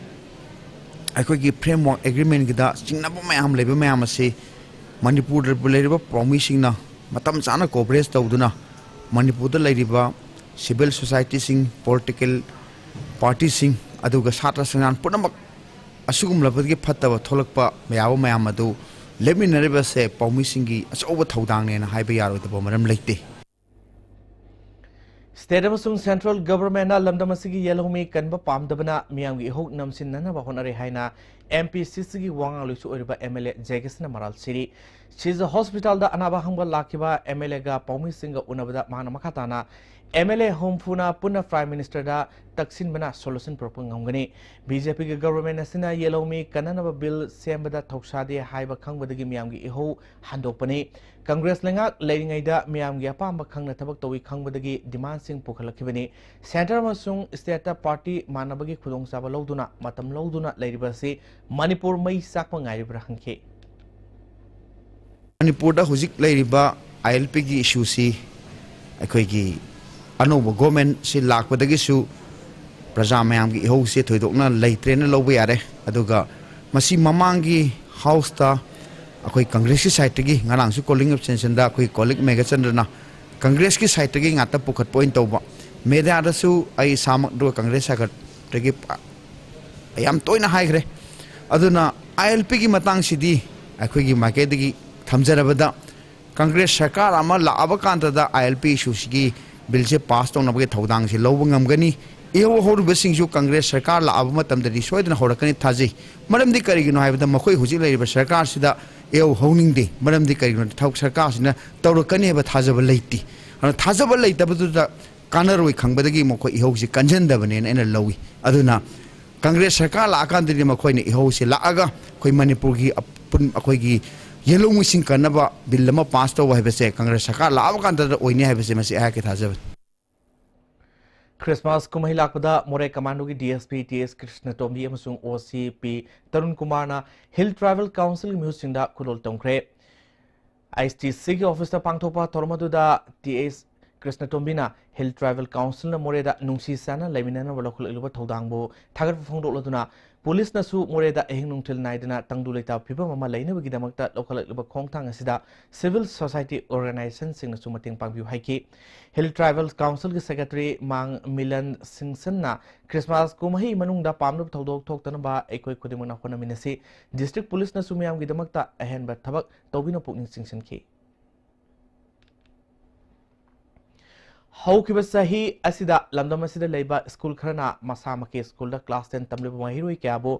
ꯑꯩꯈꯣꯏꯒꯤ framework agreementꯒꯤꯗ ꯆꯤꯡꯅꯕ ꯃꯌꯥꯝ ꯂꯩꯕ ꯃꯌꯥꯝ ꯑꯁꯤ ꯃꯅꯤꯄꯨꯔꯗ ꯂꯩꯔꯤꯕ ꯄꯥꯎꯃꯤꯁꯤꯡꯅ ꯃꯇꯝ ꯆꯥꯅ cooperate ꯇꯧꯗꯨꯅ ꯃꯅꯤꯄꯨꯔꯗ ꯂꯩꯔꯤꯕ civil societyꯁꯤꯡ, political partyꯁꯤꯡ, ꯑꯗꯨꯒ ꯁꯥꯇ꯭ꯔ ꯁꯪꯁꯊꯥꯟ ꯄꯨꯝꯅꯃꯛ ꯑꯁꯤꯒꯨꯝꯂꯕꯒꯤ ꯐꯠꯇꯕ ꯊꯣꯛꯂꯛꯄ ꯌꯥꯕ ꯃꯌꯥꯝ ꯑꯗꯨ ꯂꯦꯞꯃꯤꯟꯅꯔꯤꯕꯁꯦ ꯄꯥꯎꯃꯤꯁꯤꯡꯒꯤ ꯑꯆꯧꯕ ꯊꯧꯗꯥꯡꯅꯦꯅ ꯍꯥꯏꯕ ꯌꯥꯔꯣꯏꯗꯕ ꯃꯔꯝ ꯂꯩꯇꯦ꯫ State ꯑꯃꯁꯨꯡ central governmentꯅ ꯂꯝꯗꯝ ꯑꯁꯤꯒꯤ ꯌꯦꯜꯍꯧꯃꯤ ꯀꯟꯕ ꯄꯥꯝꯗꯕꯅ ꯃꯤꯌꯥꯝꯒꯤ ꯏꯍꯧ ꯅꯝꯁꯤꯟꯅꯅꯕ ꯍꯣꯠꯅꯔꯦ ꯍꯥꯏꯅ MPCCꯒꯤ ꯋꯥ ꯉꯥꯡꯂꯣꯏꯁꯨ ꯑꯣꯏꯔꯤꯕ MLA ꯖꯦꯀꯤꯁꯟꯅ ꯃꯔꯥꯜ ꯁꯤꯔꯤ꯫ ꯁꯤꯖ ꯍꯣꯁꯄꯤꯇꯥꯜꯗ ꯑꯅꯥꯕ ꯍꯪꯕ ꯂꯥꯛꯈꯤꯕ ꯑꯦꯝ ꯑꯦꯜ ꯑꯦꯒ ꯄꯥꯎꯃꯤꯁꯤꯡꯒ ꯎꯅꯕꯗ ꯃꯍꯥꯛꯅ ꯃꯈꯥ ꯇꯥꯅ ꯑꯦꯝ ꯑꯦꯜ ꯑꯦ ꯍꯨꯝꯐꯨꯅ ꯄꯨꯟꯅ ꯄ꯭ꯔꯥꯏꯝ ꯃꯤꯅꯤꯁꯇꯔꯗ ꯇꯛꯁꯤꯟꯕꯅ ꯁꯣꯂꯨꯁꯟ ꯄꯨꯔꯛꯄ ꯉꯝꯒꯅꯤ꯫ ꯕꯤ ꯖꯦ ꯄꯤꯒꯤ ꯒꯚꯔꯟꯃꯦꯟꯠ ꯑꯁꯤꯅ ꯌꯦꯜꯍꯧꯃꯤ ꯀꯟꯅꯅꯕ ꯕꯤꯜ ꯁꯦꯝꯕꯗ ꯊꯧꯁꯥꯗꯦ ꯍꯥꯏꯕ ꯈꯪꯕꯗꯒꯤ ꯃꯤꯌꯥꯝꯒꯤ ꯏꯍꯧ ꯍꯟꯗꯣꯛꯄꯅꯤ꯫ ꯀꯪꯒ꯭ꯔꯦꯁ ꯂꯩꯉꯥꯛ ꯂꯩꯔꯤꯉꯩꯗ ꯃꯤꯌꯥꯝꯒꯤ ꯑꯄꯥꯝꯕ ꯈꯪꯅ ꯊꯕꯛ ꯇꯧꯏ ꯈꯪꯕꯗꯒꯤ ꯗꯤꯃꯥꯟꯁꯤꯡ ꯄꯨꯈꯠꯂꯛꯈꯤꯕꯅꯤ꯫ ꯁꯦꯟꯇꯔ ꯑꯃꯁꯨꯡ ꯁ꯭ꯇꯦꯠꯇ ꯄꯥꯔꯇꯤ ꯃꯥꯟꯅꯕꯒꯤ ꯈꯨꯗꯣꯡꯆꯥꯕ ꯂꯧꯗꯨꯅ ꯃꯇꯝ ꯂꯧꯗꯨꯅ ꯂꯩꯔꯤꯕ ꯑꯁꯤ ꯃꯅꯤꯄꯨꯔ ꯃꯩ ꯆꯥꯛꯄ ꯉꯥꯏꯔꯤꯕ꯭ꯔꯥ ꯍꯪꯈꯤ꯫ ꯃꯅꯤꯄꯨꯔꯗ ꯍꯧꯖꯤꯛ ꯂꯩꯔꯤꯕ ꯑꯥꯏ ꯑꯦꯜ ꯄꯤꯒꯤ ꯏꯁꯨꯁꯤ ꯑꯩꯈꯣꯏꯒꯤ ꯑꯅꯧꯕ ꯒꯣꯔꯃꯦꯟꯁꯤ ꯂꯥꯛꯄꯗꯒꯤꯁꯨ ꯄ꯭ꯔꯖꯥ ꯃꯌꯥꯝꯒꯤ ꯏꯍꯧꯁꯦ ꯊꯣꯏꯗꯣꯛꯅ ꯂꯩꯇ꯭ꯔꯦꯅ ꯂꯧꯕ ꯌꯥꯔꯦ꯫ ꯑꯗꯨꯒ ꯃꯁꯤ ꯃꯃꯥꯡꯒꯤ ꯍꯥꯎꯁꯇ ꯑꯩꯈꯣꯏ ꯀꯪꯒ꯭ꯔꯦꯁꯀꯤ ꯁꯥꯏꯠꯇꯒꯤ ꯉꯔꯥꯡꯁꯨ ꯀꯣꯂꯤꯡ ꯑꯦꯕꯁꯦꯟꯁꯟꯗ ꯑꯩꯈꯣꯏ ꯀꯣꯂꯤꯛ ꯃꯦꯘꯆꯟꯗ꯭ꯔꯅ ꯀꯪꯒ꯭ꯔꯦꯁꯀꯤ ꯁꯥꯏꯠꯇꯒꯤ ꯉꯥꯛꯇ ꯄꯨꯈꯠꯄ ꯑꯣꯏꯅ ꯇꯧꯕ꯫ ꯃꯦꯗꯤꯌꯥꯗꯁꯨ ꯑꯩ ꯏꯁꯥꯃꯛ ꯑꯗꯨꯒ ꯀꯪꯒ꯭ꯔꯦꯁ ꯁꯥꯒꯠꯇꯒꯤ ꯌꯥꯝ ꯇꯣꯏꯅ ꯍꯥꯏꯈ꯭ꯔꯦ꯫ ꯑꯗꯨꯅ ꯑꯥꯏ ꯑꯦꯜ ꯄꯤꯒꯤ ꯃꯇꯥꯡꯁꯤꯗꯤ ꯑꯩꯈꯣꯏꯒꯤ ꯃꯥꯏꯀꯩꯗꯒꯤ ꯊꯝꯖꯔꯕꯗ ꯀꯪꯒ꯭ꯔꯦꯁ ꯁꯔꯀꯥꯔ ꯑꯃ ꯂꯥꯛꯑꯕ ꯀꯥꯟꯗꯗ ꯑꯥꯏ ꯑꯦꯜ ꯄꯤ ꯏꯁꯨꯁꯤꯒꯤ ꯕꯤꯜꯁꯦ ꯄꯥꯁ ꯇꯧꯅꯕꯒꯤ ꯊꯧꯗꯥꯡꯁꯦ ꯂꯧꯕ ꯉꯝꯒꯅꯤ꯫ ꯏꯍꯧ ꯍꯧꯔꯤꯕꯁꯤꯡꯁꯨ ꯀꯪꯒ꯭ꯔꯦꯁ ꯁꯔꯀꯥꯔ ꯂꯥꯛꯑꯕ ꯃꯇꯝꯗꯗꯤ ꯁꯣꯏꯗꯅ ꯍꯧꯔꯛꯀꯅꯤ ꯊꯥꯖꯩ꯫ ꯃꯔꯝꯗꯤ ꯀꯔꯤꯒꯤꯅꯣ ꯍꯥꯏꯕꯗ ꯃꯈꯣꯏ ꯍꯧꯖꯤꯛ ꯂꯩꯔꯤꯕ ꯁꯔꯀꯥꯔꯁꯤꯗ ꯏꯍꯧ ꯍꯧꯅꯤꯡꯗꯦ꯫ ꯃꯔꯝꯗꯤ ꯀꯔꯤꯒꯤꯅꯣ? ꯊꯕꯛ ꯁꯔꯀꯥꯔꯁꯤꯅ ꯇꯧꯔꯛꯀꯅꯤ ꯍꯥꯏꯕ ꯊꯥꯖꯕ ꯂꯩꯇꯦ꯫ ꯑꯗꯨꯅ ꯊꯥꯖꯕ ꯂꯩꯇꯕꯗꯨꯗ ꯀꯥꯟꯅꯔꯣꯏ ꯈꯪꯕꯗꯒꯤ ꯃꯈꯣꯏ ꯏꯍꯧꯁꯤ ꯀꯟꯖꯟꯗꯕꯅꯦꯅ ꯑꯩꯅ ꯂꯧꯏ꯫ ꯑꯗꯨꯅ ꯀꯪꯒ꯭ꯔꯦꯁ ꯁꯔꯀꯥꯔ ꯂꯥꯛꯑꯀꯥꯟꯗꯗꯤ ꯃꯈꯣꯏꯅ ꯏꯍꯧꯁꯤ ꯂꯥꯛꯑꯒ ꯑꯩꯈꯣꯏ ꯃꯅꯤꯄꯨꯔꯒꯤ ꯑꯄꯨꯟ-, ꯑꯩꯈꯣꯏꯒꯤ ꯌꯦꯜꯍꯧ ꯃꯤꯁꯤꯡ ꯀꯟꯅꯕ ꯕꯤꯜ ꯑꯃ ꯄꯥꯁ ꯇꯧꯕ ꯍꯥꯏꯕꯁꯦ ꯀꯪꯒ꯭ꯔꯦꯁ ꯁꯔꯀꯥꯔ ꯂꯥꯛꯑꯕ ꯀꯥꯟꯗꯗ ꯑꯣꯏꯅꯤ ꯍꯥꯏꯕꯁꯦ ꯃꯁꯤ ꯑꯩꯍꯥꯛꯀꯤ ꯊꯥꯖꯕꯅꯤ꯫ ꯈ꯭ꯔꯤꯁꯃꯥꯁ ꯀꯨꯝꯍꯩ ꯂꯥꯛꯄꯗ ꯃꯣꯔꯦ ꯀꯃꯥꯟꯗꯣꯒꯤ ꯗꯤ ꯑꯦꯁ ꯄꯤ ꯇꯤ ꯑꯦꯁ ꯀ꯭ꯔꯤꯁꯅꯇꯣꯝꯕꯤ ꯑꯃꯁꯨꯡ ꯑꯣ ꯁꯤ ꯄꯤ ꯇꯔꯨꯟ ꯀꯨꯃꯥꯔꯅ ꯍꯤꯜ ꯇ꯭ꯔꯥꯏꯕꯦꯜ ꯀꯥꯎꯟꯁꯤꯜꯒꯤ ꯃꯤꯍꯨꯠꯁꯤꯡꯗ ꯈꯨꯗꯣꯜ ꯇꯝꯈ꯭ꯔꯦ꯫ ꯑꯥꯏ ꯑꯦꯁ ꯇꯤ ꯁꯤꯒꯤ ꯑꯣꯐꯤꯁꯇ ꯄꯥꯡꯊꯣꯛꯄ ꯊꯧꯔꯝ ꯑꯗꯨꯗ ꯇꯤ ꯑꯦꯁ ꯀ꯭ꯔꯤꯁꯅꯇꯣꯝꯕꯤꯅ ꯍꯤꯜ ꯇ꯭ꯔꯥꯏꯕꯦꯜ ꯀꯥꯎꯟꯁꯤꯜꯅ ꯃꯣꯔꯦꯗ ꯅꯨꯡꯁꯤ ꯆꯥꯟꯅ ꯂꯩꯃꯤꯟꯅꯅꯕ ꯂꯧꯈꯠꯂꯛꯂꯤꯕ ꯊꯧꯗꯥꯡꯕꯨ ꯊꯥꯒꯠꯄ ꯐꯣꯡꯗꯣꯛꯂꯗꯨꯅ ꯄꯨꯂꯤꯁꯅꯁꯨ ꯃꯣꯔꯦꯗ ꯑꯍꯤꯡ ꯅꯨꯡꯊꯤꯜ ꯅꯥꯏꯗꯅ ꯇꯪꯗꯨ ꯂꯩꯇꯥꯕ ꯐꯤꯕꯝ ꯑꯃ ꯂꯩꯅꯕꯒꯤꯗꯃꯛꯇ ꯂꯧꯈꯠꯂꯛꯂꯤꯕ ꯈꯣꯡꯊꯥꯡ ꯑꯁꯤꯗ ꯁꯤꯚꯤꯜ ꯁꯣꯁꯥꯏꯇꯤ ꯑꯣꯔꯒꯅꯥꯏꯖꯦꯁꯟꯁꯤꯡꯅꯁꯨ ꯃꯇꯦꯡ ꯄꯥꯡꯕꯤꯌꯨ ꯍꯥꯏꯈꯤ꯫ ꯍꯤꯜ ꯇ꯭ꯔꯥꯏꯕꯦꯜ ꯀꯥꯎꯟꯁꯤꯜꯒꯤ ꯁꯦꯀ꯭ꯔꯦꯇꯔꯤ ꯃꯥꯡ ꯃꯤꯂꯟ ꯁꯤꯡꯁꯟꯅ ꯈ꯭ꯔꯤꯁꯃꯥꯁ ꯀꯨꯝꯍꯩ ꯃꯅꯨꯡꯗ ꯄꯥꯝꯅꯕ ꯊꯧꯗꯣꯛ ꯊꯣꯛꯇꯅꯕ ꯑꯩꯈꯣꯏ ꯈꯨꯗꯤꯡꯃꯛꯅ ꯍꯣꯠꯅꯃꯤꯟꯅꯁꯤ꯫ ꯗꯤꯁꯇ꯭ꯔꯤꯛ ꯄꯨꯂꯤꯁꯅꯁꯨ ꯃꯤꯌꯥꯝꯒꯤꯗꯃꯛꯇ ꯑꯍꯦꯟꯕ ꯊꯕꯛ ꯇꯧꯕꯤꯅ ꯄꯨꯛꯅꯤꯡ ꯆꯤꯡꯁꯤꯟꯈꯤ꯫ ꯍꯧꯈꯤꯕ ꯆꯍꯤ ꯑꯁꯤꯗ ꯂꯝꯗꯝ ꯑꯁꯤꯗ ꯂꯩꯕ ꯁ꯭ꯀꯨꯜ ꯈꯔꯅ ꯃꯁꯥꯃꯛꯀꯤ ꯁ꯭ꯀꯨꯜꯗ ꯀ꯭ꯂꯥꯁ ꯇꯦꯟ ꯇꯝꯂꯤꯕ ꯃꯍꯩꯔꯣꯏ ꯀꯌꯥꯕꯨ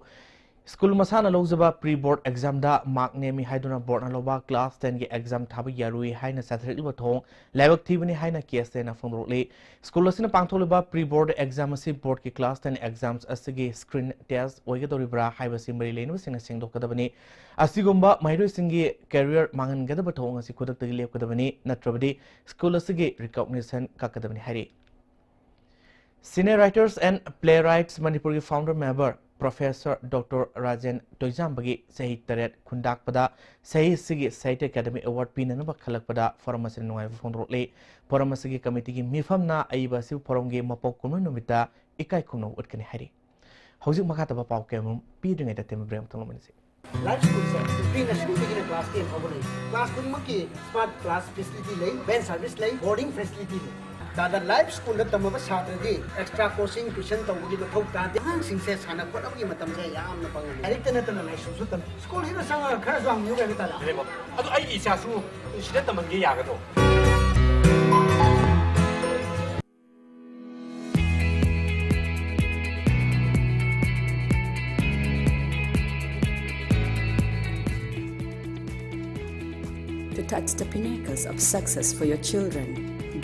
ꯁ꯭ꯀꯨꯜ ꯃꯁꯥꯅ ꯂꯧꯖꯕ ꯄ꯭ꯔꯤ ꯕꯣꯔꯗ ꯑꯦꯛꯖꯥꯝꯗ ꯃꯥꯔꯛ ꯅꯦꯝꯃꯤ ꯍꯥꯏꯗꯨꯅ ꯕꯣꯔꯗꯅ ꯂꯧꯕ ꯀ꯭ꯂꯥꯁ ꯇꯦꯟꯒꯤ ꯑꯦꯛꯖꯥꯝ ꯊꯥꯕ ꯌꯥꯔꯣꯏ ꯍꯥꯏꯅ ꯆꯥꯊꯔꯛꯂꯤꯕ ꯊꯧꯑꯣꯡ ꯂꯥꯏꯕꯛ ꯊꯤꯕꯅꯤ ꯍꯥꯏꯅ ꯀꯦ ꯑꯦꯁ ꯑꯦꯅ ꯐꯣꯡꯗꯣꯔꯛꯂꯤ꯫ ꯁ꯭ꯀꯨꯜ ꯑꯁꯤꯅ ꯄꯥꯡꯊꯣꯛꯂꯤꯕ ꯄ꯭ꯔꯤ ꯕꯣꯔꯗ ꯑꯦꯛꯖꯥꯝ ꯑꯁꯤ ꯕꯣꯔꯗꯀꯤ ꯀ꯭ꯂꯥꯁ ꯇꯦꯟ ꯑꯦꯛꯖꯥꯝ ꯑꯁꯤꯒꯤ ꯁ꯭ꯀ꯭ꯔꯤꯟ ꯇꯦꯁ ꯑꯣꯏꯒꯗꯧꯔꯤꯕ꯭ꯔꯥ ꯍꯥꯏꯕꯁꯤ ꯃꯔꯤ ꯂꯩꯅꯕꯁꯤꯡꯅ ꯁꯦꯡꯗꯣꯛꯀꯗꯕꯅꯤ꯫ ꯑꯁꯤꯒꯨꯝꯕ ꯃꯍꯩꯔꯣꯏꯁꯤꯡꯒꯤ ꯀꯦꯔꯤꯌꯔ ꯃꯥꯡꯍꯟꯒꯗꯕ ꯊꯧꯑꯣꯡ ꯑꯁꯤ ꯈꯨꯗꯛꯇꯒꯤ ꯂꯦꯞꯀꯗꯕꯅꯤ, ꯅꯠꯇ꯭ꯔꯕꯗꯤ ꯁ꯭ꯀꯨꯜ ꯑꯁꯤꯒꯤ ꯔꯤꯀꯣꯒꯅꯤꯁꯟ ꯀꯛꯀꯗꯕꯅꯤ ꯍꯥꯏꯔꯤ꯫ Senior Writers and Playwrights ꯃꯅꯤꯄꯨꯔꯒꯤ founder member Professor Doctor Rajen ꯇꯣꯏꯖꯥꯝꯕꯒꯤ ꯆꯍꯤ ꯇꯔꯦꯠ ꯈꯨꯟꯗꯥꯛꯄꯗ ꯆꯍꯤ ꯑꯁꯤꯒꯤ ꯁꯥꯍꯤꯇ꯭ꯌ ꯑꯦꯀꯥꯗꯃꯤ ꯑꯦꯋꯥꯔꯗ ꯄꯤꯅꯅꯕ ꯈꯜꯂꯛꯄꯗ ꯐꯣꯔꯝ ꯑꯁꯤꯅ ꯅꯨꯡꯉꯥꯏꯕ ꯐꯣꯡꯗꯣꯔꯛꯂꯤ꯫ ꯐꯣꯔꯝ ꯑꯁꯤꯒꯤ ꯀꯃꯤꯇꯤꯒꯤ ꯃꯤꯐꯝꯅ ꯑꯏꯕ ꯑꯁꯤꯕꯨ ꯐꯣꯔꯝꯒꯤ ꯃꯄꯣꯛ ꯀꯨꯝꯑꯣꯟ ꯅꯨꯃꯤꯠꯇ ꯏꯀꯥꯏ ꯈꯨꯝꯅꯕ ꯎꯠꯀꯅꯤ ꯍꯥꯏꯔꯤ꯫ ꯍꯧꯖꯤꯛ ꯃꯈꯥ ꯇꯥꯕ ꯄꯥꯎ ꯀꯌꯥꯃꯔꯨꯝ ꯄꯤꯗ꯭ꯔꯤꯉꯩꯗ ꯇꯦꯝꯕ ꯕ꯭ꯔꯦꯛ ꯑꯃꯇꯪ ꯂꯧꯃꯤꯟꯅꯁꯤ꯫ Life School ꯁꯦ pre nursery ꯗꯒꯤꯅ class ten ꯐꯥꯎꯕ ꯂꯩ꯫ Class ꯈꯨꯗꯤꯡꯃꯛꯀꯤ smart class facility ꯂꯩ, van service ꯂꯩ, boarding facility ꯂꯩ꯫ ꯇꯥꯗ Life School ꯗ ꯇꯝꯃꯕ ꯁꯥꯇ꯭ꯔꯗꯤ extra coaching tuition ꯇꯧꯕꯒꯤ ꯃꯊꯧ ꯇꯥꯗꯦ꯫ ꯑꯉꯥꯡꯁꯤꯡꯁꯦ ꯁꯥꯟꯅ ꯈꯣꯠꯅꯕꯒꯤ ꯃꯇꯝꯁꯦ ꯌꯥꯝꯅ ꯄꯪꯍꯜꯂꯤ꯫ ꯂꯥꯏꯔꯤꯛꯇ ꯅꯠꯇꯅ ꯂꯥꯏꯁꯨꯁꯨ ꯇꯝꯃꯤ꯫ School ꯁꯤꯗ ꯆꯪꯉꯒ ꯈꯔꯁꯨ ꯍꯪꯕꯤꯌꯨ ꯀꯩꯅꯣ ꯇꯥꯗ꯫ ꯑꯗꯨ ꯑꯩꯒꯤ ꯏꯆꯥꯁꯨ ꯁꯤꯗ ꯇꯝꯍꯟꯒꯦ ꯌꯥꯒꯗ꯭ꯔꯣ? To touch the pinnacles of success for your children,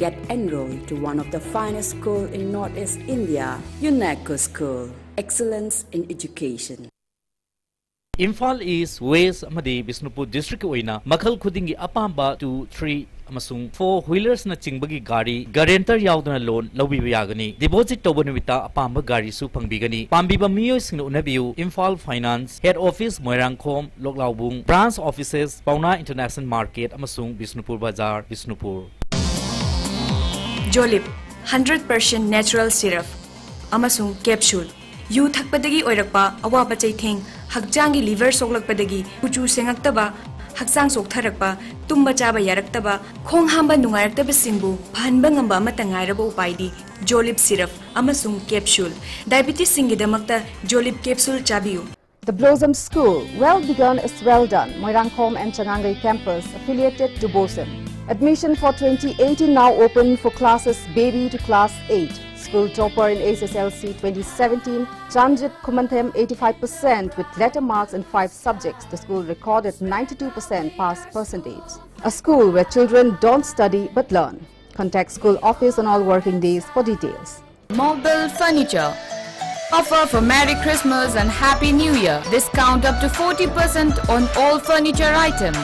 get enrolled to one of the finest school in Northeast India, UNECO School. Excellence in education. Imphal east, west ꯑꯃꯗꯤ ꯕꯤꯁꯅꯨꯄꯨꯔ ꯗꯤꯁꯇ꯭ꯔꯤꯛꯀꯤ ꯑꯣꯏꯅ ꯃꯈꯜ ꯈꯨꯗꯤꯡꯒꯤ ꯑꯄꯥꯝꯕ two, three ꯑꯃꯁꯨꯡ four wheelers ꯅꯆꯤꯡꯕꯒꯤ ꯒꯥꯔꯤ guarantor ꯌꯥꯎꯗꯅ loan ꯂꯧꯕꯤꯕ ꯌꯥꯒꯅꯤ꯫ Deposit ꯇꯧꯕ ꯅꯨꯃꯤꯠꯇ ꯑꯄꯥꯝꯕ ꯒꯥꯔꯤꯁꯨ ꯐꯪꯕꯤꯒꯅꯤ꯫ ꯄꯥꯝꯕꯤꯕ ꯃꯤꯑꯣꯏꯁꯤꯡꯅ ꯎꯅꯕꯤꯌꯨ, Imphal finance, head office Moirangkhom, ꯂꯣꯛꯂꯥꯎꯕꯨꯡ, branch offices ꯄꯥꯎꯅꯥ International Market ꯑꯃꯁꯨꯡ Bishnupur Bazar, Bishnupur. Jolip, hundred percent natural syrup ꯑꯃꯁꯨꯡ capsule꯫ ꯌꯨ ꯊꯛꯄꯗꯒꯤ ꯑꯣꯏꯔꯛꯄ ꯑꯋꯥꯕ ꯆꯩꯊꯦꯡ, ꯍꯛꯆꯥꯡꯒꯤ liver ꯁꯣꯛꯂꯛꯄꯗꯒꯤ ꯀꯨꯆꯨ ꯁꯦꯡꯉꯛꯇꯕ, ꯍꯛꯆꯥꯡ ꯆꯣꯛꯊꯔꯛꯄ, ꯇꯨꯝꯕ ꯆꯥꯕ ꯌꯥꯔꯛꯇꯕ, ꯈꯣꯡ ꯍꯥꯝꯕ ꯅꯨꯡꯉꯥꯏꯔꯛꯇꯕꯁꯤꯡꯕꯨ ꯐꯍꯟꯕ ꯉꯝꯕ ꯑꯃꯠꯇ ꯉꯥꯏꯔꯕ ꯎꯄꯥꯏꯗꯤ ꯖꯣꯂꯤꯞ syrup ꯑꯃꯁꯨꯡ capsule꯫ Diabetesꯁꯤꯡꯒꯤꯗꯃꯛꯇ ꯖꯣꯂꯤꯞ capsule ꯆꯥꯕꯤꯌꯨ꯫ The Blossom School, well begun is well done, Moirangkhom and Changangai campus, affiliated to BOSEM. Admission for twenty eighteen now open for classes baby to class eight. School topper in H S L C twenty seventeen, Chanjit Khumanthem, eighty-five percent with letter marks in five subjects. The school recorded ninety-two percent pass percentage. A school where children don't study but learn. Contact school office on all working days for details. Mobile Furniture. Offer for Merry Christmas and Happy New Year. Discount up to forty percent on all furniture items.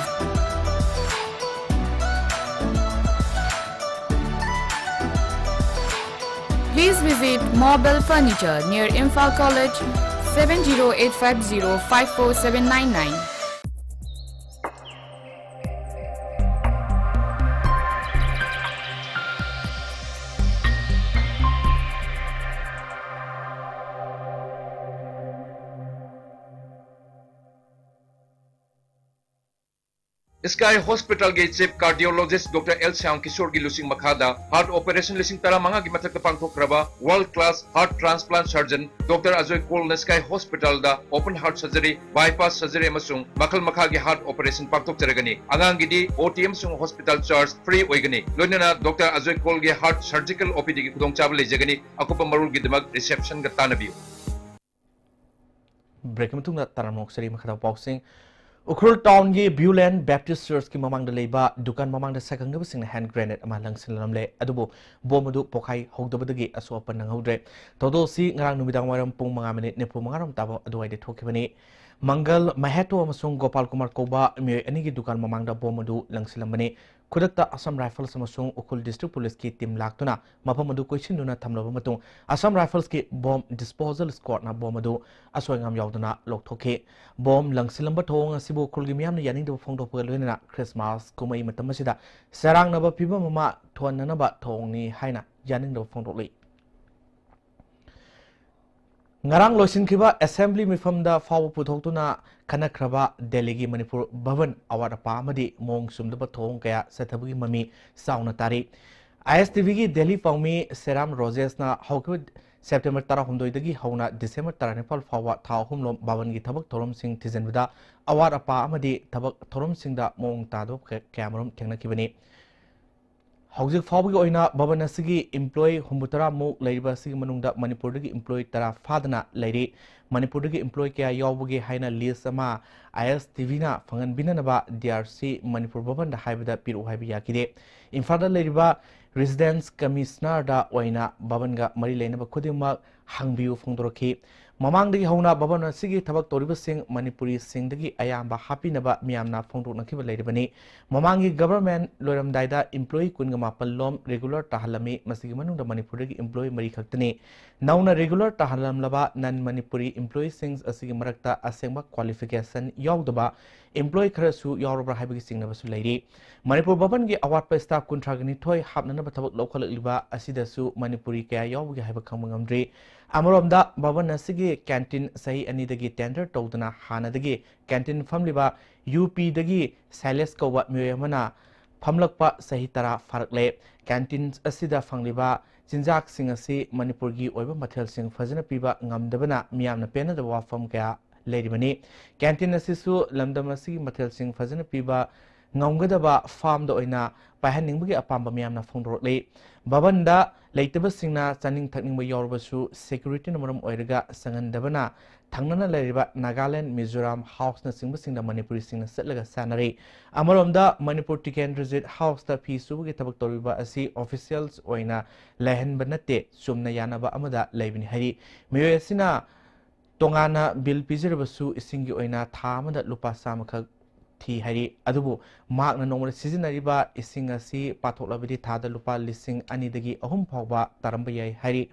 Please visit Mobile Furniture near Imphal College, seven zero eight five zero five four seven nine nine. Sky Hospital ꯒꯤ Chief Cardiologist Doctor L Shyam ꯀꯤꯁꯣꯔꯒꯤ ꯂꯨꯆꯤꯡ ꯃꯈꯥꯗ heart operation ꯂꯤꯁꯤꯡ ꯇꯔꯥꯃꯉꯥꯒꯤ ꯃꯊꯛꯇ ꯄꯥꯡꯊꯣꯛꯈ꯭ꯔꯕ world class heart transplant surgeon Doctor Ajoy ꯀꯣꯜꯅ Sky Hospital ꯗ open heart surgery, bypass surgery ꯑꯃꯁꯨꯡ ꯃꯈꯜ ꯃꯈꯥꯒꯤ heart operation ꯄꯥꯡꯊꯣꯛꯆꯔꯒꯅꯤ꯫ ꯑꯉꯥꯡꯒꯤꯗꯤ O T ꯑꯃꯁꯨꯡ hospital charge free ꯑꯣꯏꯒꯅꯤ꯫ ꯂꯣꯏꯅꯅ Doctor Ajoy ꯀꯣꯜꯒꯤ heart surgical O P D ꯒꯤ ꯈꯨꯗꯣꯡꯆꯥꯕ ꯂꯩꯖꯒꯅꯤ꯫ ꯑꯀꯨꯞꯄ ꯃꯔꯣꯜꯒꯤꯗꯃꯛ reception ꯒ ꯇꯥꯟꯅꯕꯤꯌꯨ꯫ Break ꯀꯤ ꯃꯇꯨꯡꯗ ꯇꯔꯥꯃꯉꯥ ꯁꯔꯤ ꯃꯈꯥꯗ ꯄꯥꯎꯁꯤꯡ꯫ ꯎꯈ꯭ꯔꯨꯜ ꯇꯥꯎꯟꯒꯤ Viewland Baptist Church ꯀꯤ ꯃꯃꯥꯡꯗ ꯂꯩꯕ ꯗꯨꯀꯥꯟ ꯃꯃꯥꯡꯗ ꯁꯛꯈꯪꯅꯕꯁꯤꯡꯅ hand grenade ꯑꯃ ꯂꯪꯁꯤꯜꯂꯝꯂꯦ, ꯑꯗꯨꯕꯨ ꯕꯣꯝ ꯑꯗꯨ ꯄꯣꯈꯥꯏ ꯍꯧꯗꯕꯗꯒꯤ ꯑꯁꯣꯛ ꯑꯄꯟ ꯅꯪꯍꯧꯗ꯭ꯔꯦ꯫ ꯊꯧꯗꯣꯛ ꯑꯁꯤ ꯉꯔꯥꯡ ꯅꯨꯃꯤꯗꯥꯡ ꯋꯥꯏꯔꯝ ꯄꯨꯡ ꯃꯉꯥ ꯃꯤꯅꯤꯠ ꯅꯤꯐꯨ ꯃꯉꯥ ꯔꯣꯝ ꯇꯥꯕ ꯑꯗꯨꯋꯥꯏꯗ ꯊꯣꯛꯈꯤꯕꯅꯤ꯫ ꯃꯪꯒꯜ ꯃꯍꯦꯇꯣ ꯑꯃꯁꯨꯡ ꯒꯣꯄꯥꯜ ꯀꯨꯃꯥꯔ ꯀꯧꯕ ꯃꯤꯑꯣꯏ ꯑꯅꯤꯒꯤ ꯗꯨꯀꯥꯟ ꯃꯃꯥꯡꯗ ꯕꯣꯝ ꯑꯗꯨ ꯂꯪꯁꯤꯜꯂꯝꯕꯅꯤ꯫ ꯈꯨꯗꯛꯇ Assam Rifles ꯑꯃꯁꯨꯡ ꯎꯈ꯭ꯔꯨꯜ District Police ꯀꯤ team ꯂꯥꯛꯇꯨꯅ ꯃꯐꯝ ꯑꯗꯨ ꯀꯣꯏꯁꯤꯟꯗꯨꯅ ꯊꯝꯂꯕ ꯃꯇꯨꯡ, Assam Rifles ꯀꯤ bomb disposal squad ꯅ ꯕꯣꯝ ꯑꯗꯨ ꯑꯁꯣꯏ ꯑꯉꯥꯝ ꯌꯥꯎꯗꯅ ꯂꯧꯊꯣꯛꯈꯤ꯫ ꯕꯣꯝ ꯂꯪꯁꯤꯜꯂꯝꯕ ꯊꯧꯑꯣꯡ ꯑꯁꯤꯕꯨ ꯎꯈ꯭ꯔꯨꯜꯒꯤ ꯃꯤꯌꯥꯝꯅ ꯌꯥꯅꯤꯡꯗꯕ ꯐꯣꯡꯗꯣꯛꯄꯒ ꯂꯣꯏꯅꯅ Christmas ꯀꯨꯝꯍꯩ ꯃꯇꯝ ꯑꯁꯤꯗ ꯆꯔꯥꯡꯅꯕ ꯐꯤꯕꯝ ꯑꯃ ꯊꯣꯛꯍꯟꯅꯅꯕ ꯊꯧꯑꯣꯡꯅꯤ ꯍꯥꯏꯅ ꯌꯥꯅꯤꯡꯗꯕ ꯐꯣꯡꯗꯣꯛꯂꯤ꯫ ꯉꯔꯥꯡ ꯂꯣꯏꯁꯤꯟꯈꯤꯕ Assembly ꯃꯤꯐꯝꯗ ꯐꯥꯎꯕ ꯄꯨꯊꯣꯛꯇꯨꯅ ꯈꯟꯅꯈ꯭ꯔꯕ ꯗꯦꯜꯂꯤꯒꯤ ꯃꯅꯤꯄꯨꯔ ꯚꯕꯟ ꯑꯋꯥꯠ ꯑꯄꯥ ꯑꯃꯗꯤ ꯃꯑꯣꯡ ꯆꯨꯝꯗꯕ ꯊꯧꯑꯣꯡ ꯀꯌꯥ ꯆꯠꯊꯕꯒꯤ ꯃꯃꯤ ꯆꯥꯎꯅ ꯇꯥꯔꯤ꯫ I S T V ꯒꯤ ꯗꯦꯜꯂꯤ ꯄꯥꯎꯃꯤ ꯁꯦꯔꯥꯝ ꯔꯣꯖꯦꯁꯅ ꯍꯧꯈꯤꯕ September ꯇꯔꯥꯍꯨꯝꯗꯣꯏꯗꯒꯤ ꯍꯧꯅ December ꯇꯔꯥꯅꯤꯄꯥꯜ ꯐꯥꯎꯕ ꯊꯥ ꯑꯍꯨꯝꯂꯣꯝ ꯚꯕꯟꯒꯤ ꯊꯕꯛ ꯊꯧꯔꯝꯁꯤꯡ ꯊꯤꯖꯤꯟꯕꯗ ꯑꯋꯥꯠ ꯑꯄꯥ ꯑꯃꯗꯤ ꯊꯕꯛ ꯊꯧꯔꯝꯁꯤꯡꯗ ꯃꯑꯣꯡ ꯇꯥꯗꯕ ꯀꯌꯥ-, ꯀꯌꯥꯃꯔꯨꯝ ꯊꯦꯡꯅꯈꯤꯕꯅꯤ꯫ ꯍꯧꯖꯤꯛ ꯐꯥꯎꯕꯒꯤ ꯑꯣꯏꯅ ꯚꯕꯟ ꯑꯁꯤꯒꯤ employee ꯍꯨꯝꯐꯨꯇꯔꯥ ꯃꯨꯛ ꯂꯩꯔꯤꯕ ꯑꯁꯤꯒꯤ ꯃꯅꯨꯡꯗ ꯃꯅꯤꯄꯨꯔꯗꯒꯤ employee ꯇꯔꯥ ꯐꯥꯗꯅ ꯂꯩꯔꯤ꯫ ꯃꯅꯤꯄꯨꯔꯗꯒꯤ employee ꯀꯌꯥ ꯌꯥꯎꯕꯒꯦ ꯍꯥꯏꯅ list ꯑꯃ ISTVꯅ ꯐꯪꯍꯟꯕꯤꯅꯅꯕ DRC ꯃꯅꯤꯄꯨꯔ ꯚꯕꯟꯗ ꯍꯥꯏꯕꯗ ꯄꯤꯔꯛꯎ ꯍꯥꯏꯕ ꯌꯥꯈꯤꯗꯦ꯫ ꯏꯝꯐꯥꯜꯗ ꯂꯩꯔꯤꯕ Residence Commissionerꯗ ꯑꯣꯏꯅ ꯚꯕꯟꯒ ꯃꯔꯤ ꯂꯩꯅꯕ ꯈꯨꯗꯤꯡꯃꯛ ꯍꯪꯕꯤꯌꯨ ꯐꯣꯡꯗꯣꯔꯛꯈꯤ꯫ ꯃꯃꯥꯡꯗꯒꯤ ꯍꯧꯅ ꯚꯕꯟ ꯑꯁꯤꯒꯤ ꯊꯕꯛ ꯇꯧꯔꯤꯕꯁꯤꯡ ꯃꯅꯤꯄꯨꯔꯤꯁꯤꯡꯗꯒꯤ ꯑꯌꯥꯝꯕ ꯍꯥꯞꯄꯤꯅꯕ ꯃꯤꯌꯥꯝꯅ ꯐꯣꯡꯗꯣꯛꯅꯈꯤꯕ ꯂꯩꯔꯤꯕꯅꯤ꯫ ꯃꯃꯥꯡꯒꯤ government ꯂꯣꯏꯔꯝꯗꯥꯏꯗ employee ꯀꯨꯟꯒ ꯃꯥꯄꯜ ꯂꯣꯝ regular ꯇꯥꯍꯜꯂꯝꯃꯤ꯫ ꯃꯁꯤꯒꯤ ꯃꯅꯨꯡꯗ ꯃꯅꯤꯄꯨꯔꯗꯒꯤ employee ꯃꯔꯤ ꯈꯛꯇꯅꯤ꯫ ꯅꯧꯅ regular ꯇꯥꯍꯜꯂꯝꯂꯕ non ꯃꯅꯤꯄꯨꯔꯤ employeeꯁꯤꯡ ꯑꯁꯤꯒꯤ ꯃꯔꯛꯇ ꯑꯁꯦꯡꯕ qualification ꯌꯥꯎꯗꯕ employee ꯈꯔꯁꯨ ꯌꯥꯎꯔꯕ꯭ꯔꯥ ꯍꯥꯏꯕꯒꯤ ꯆꯤꯡꯅꯕꯁꯨ ꯂꯩꯔꯤ꯫ ꯃꯅꯤꯄꯨꯔ ꯚꯕꯟꯒꯤ ꯑꯋꯥꯠꯄ staff ꯀꯨꯟꯊ꯭ꯔꯥꯒ ꯅꯤꯊꯣꯏ ꯍꯥꯞꯅꯅꯕ ꯊꯕꯛ ꯂꯧꯈꯠꯂꯛꯂꯤꯕ ꯑꯁꯤꯗꯁꯨ ꯃꯅꯤꯄꯨꯔꯤ ꯀꯌꯥ ꯌꯥꯎꯕꯒꯦ ꯍꯥꯏꯕ ꯈꯪꯕ ꯉꯝꯗ꯭ꯔꯤ꯫ ꯑꯃꯔꯣꯝꯗ, ꯚꯕꯟ ꯑꯁꯤꯒꯤ canteen ꯆꯍꯤ ꯑꯅꯤꯗꯒꯤ tender ꯇꯧꯗꯨꯅ ꯍꯥꯟꯅꯗꯒꯤ canteen ꯐꯝꯂꯤꯕ UPꯗꯒꯤ ꯁꯥꯏꯂꯦꯁ ꯀꯧꯕ ꯃꯤꯑꯣꯏ ꯑꯃꯅ ꯐꯝꯂꯛꯄ ꯆꯍꯤ ꯇꯔꯥ ꯐꯥꯔꯛꯂꯦ꯫ Canteen ꯑꯁꯤꯗ ꯐꯪꯂꯤꯕ ꯆꯤꯟꯖꯥꯛꯁꯤꯡ ꯑꯁꯤ ꯃꯅꯤꯄꯨꯔꯒꯤ ꯑꯣꯏꯕ ꯃꯊꯦꯜꯁꯤꯡ ꯐꯖꯅ ꯄꯤꯕ ꯉꯝꯗꯕꯅ ꯃꯤꯌꯥꯝꯅ ꯄꯦꯟꯅꯗꯕ ꯋꯥꯐꯝ ꯀꯌꯥ ꯂꯩꯔꯤꯕꯅꯤ꯫ Canteen ꯑꯁꯤꯁꯨ ꯂꯝꯗꯝ ꯑꯁꯤꯒꯤ ꯃꯊꯦꯜꯁꯤꯡ ꯐꯖꯅ ꯄꯤꯕ ꯉꯝꯒꯗꯕ farmꯗ ꯑꯣꯏꯅ ꯄꯥꯏꯍꯟꯅꯤꯡꯕꯒꯤ ꯑꯄꯥꯝꯕ ꯃꯤꯌꯥꯝꯅ ꯐꯣꯡꯗꯣꯔꯛꯂꯤ꯫ ꯚꯕꯟꯗ ꯂꯩꯇꯕꯁꯤꯡꯅ ꯆꯥꯅꯤꯡ ꯊꯛꯅꯤꯡꯕ ꯌꯥꯎꯔꯕꯁꯨ securityꯅ ꯃꯔꯝ ꯑꯣꯏꯔꯒ ꯆꯪꯍꯟꯗꯕꯅ ꯊꯪꯅꯅ ꯂꯩꯔꯤꯕ ꯅꯥꯒꯥꯂꯦꯟ, ꯃꯤꯖꯣꯔꯥꯝ house ꯅꯆꯤꯡꯕꯁꯤꯡꯗ ꯃꯅꯤꯄꯨꯔꯤꯁꯤꯡꯅ ꯆꯠꯂꯒ ꯆꯥꯅꯔꯤ꯫ ꯑꯃꯔꯣꯝꯗ ꯃꯅꯤꯄꯨꯔ ꯇꯤꯀꯦꯟꯗ꯭ꯔꯖꯤꯠ house ꯇ ꯐꯤ ꯁꯨꯕꯒꯤ ꯊꯕꯛ ꯇꯧꯔꯤꯕ ꯑꯁꯤ officials ꯑꯣꯏꯅ ꯂꯩꯍꯟꯕ ꯅꯠꯇꯦ, ꯆꯨꯝꯅ ꯌꯥꯅꯕ ꯑꯃꯗ ꯂꯩꯕꯅꯤ ꯍꯥꯏꯔꯤ꯫ ꯃꯤꯑꯣꯏ ꯑꯁꯤꯅ ꯇꯣꯉꯥꯟꯅ bill ꯄꯤꯖꯔꯕꯁꯨ ꯏꯁꯤꯡꯒꯤ ꯑꯣꯏꯅ ꯊꯥ ꯑꯃꯗ ꯂꯨꯄꯥ ꯆꯥꯝꯃꯈꯛ ꯊꯤ ꯍꯥꯏꯔꯤ꯫ ꯑꯗꯨꯕꯨ ꯃꯍꯥꯛꯅ ꯅꯣꯡꯃꯗ ꯁꯤꯖꯤꯟꯅꯔꯤꯕ ꯏꯁꯤꯡ ꯑꯁꯤ ꯄꯥꯊꯣꯛꯂꯕꯗꯤ ꯊꯥꯗ ꯂꯨꯄꯥ ꯂꯤꯁꯤꯡ ꯑꯅꯤꯗꯒꯤ ꯑꯍꯨꯝ ꯐꯥꯎꯕ ꯇꯥꯔꯝꯕ ꯌꯥꯏ ꯍꯥꯏꯔꯤ꯫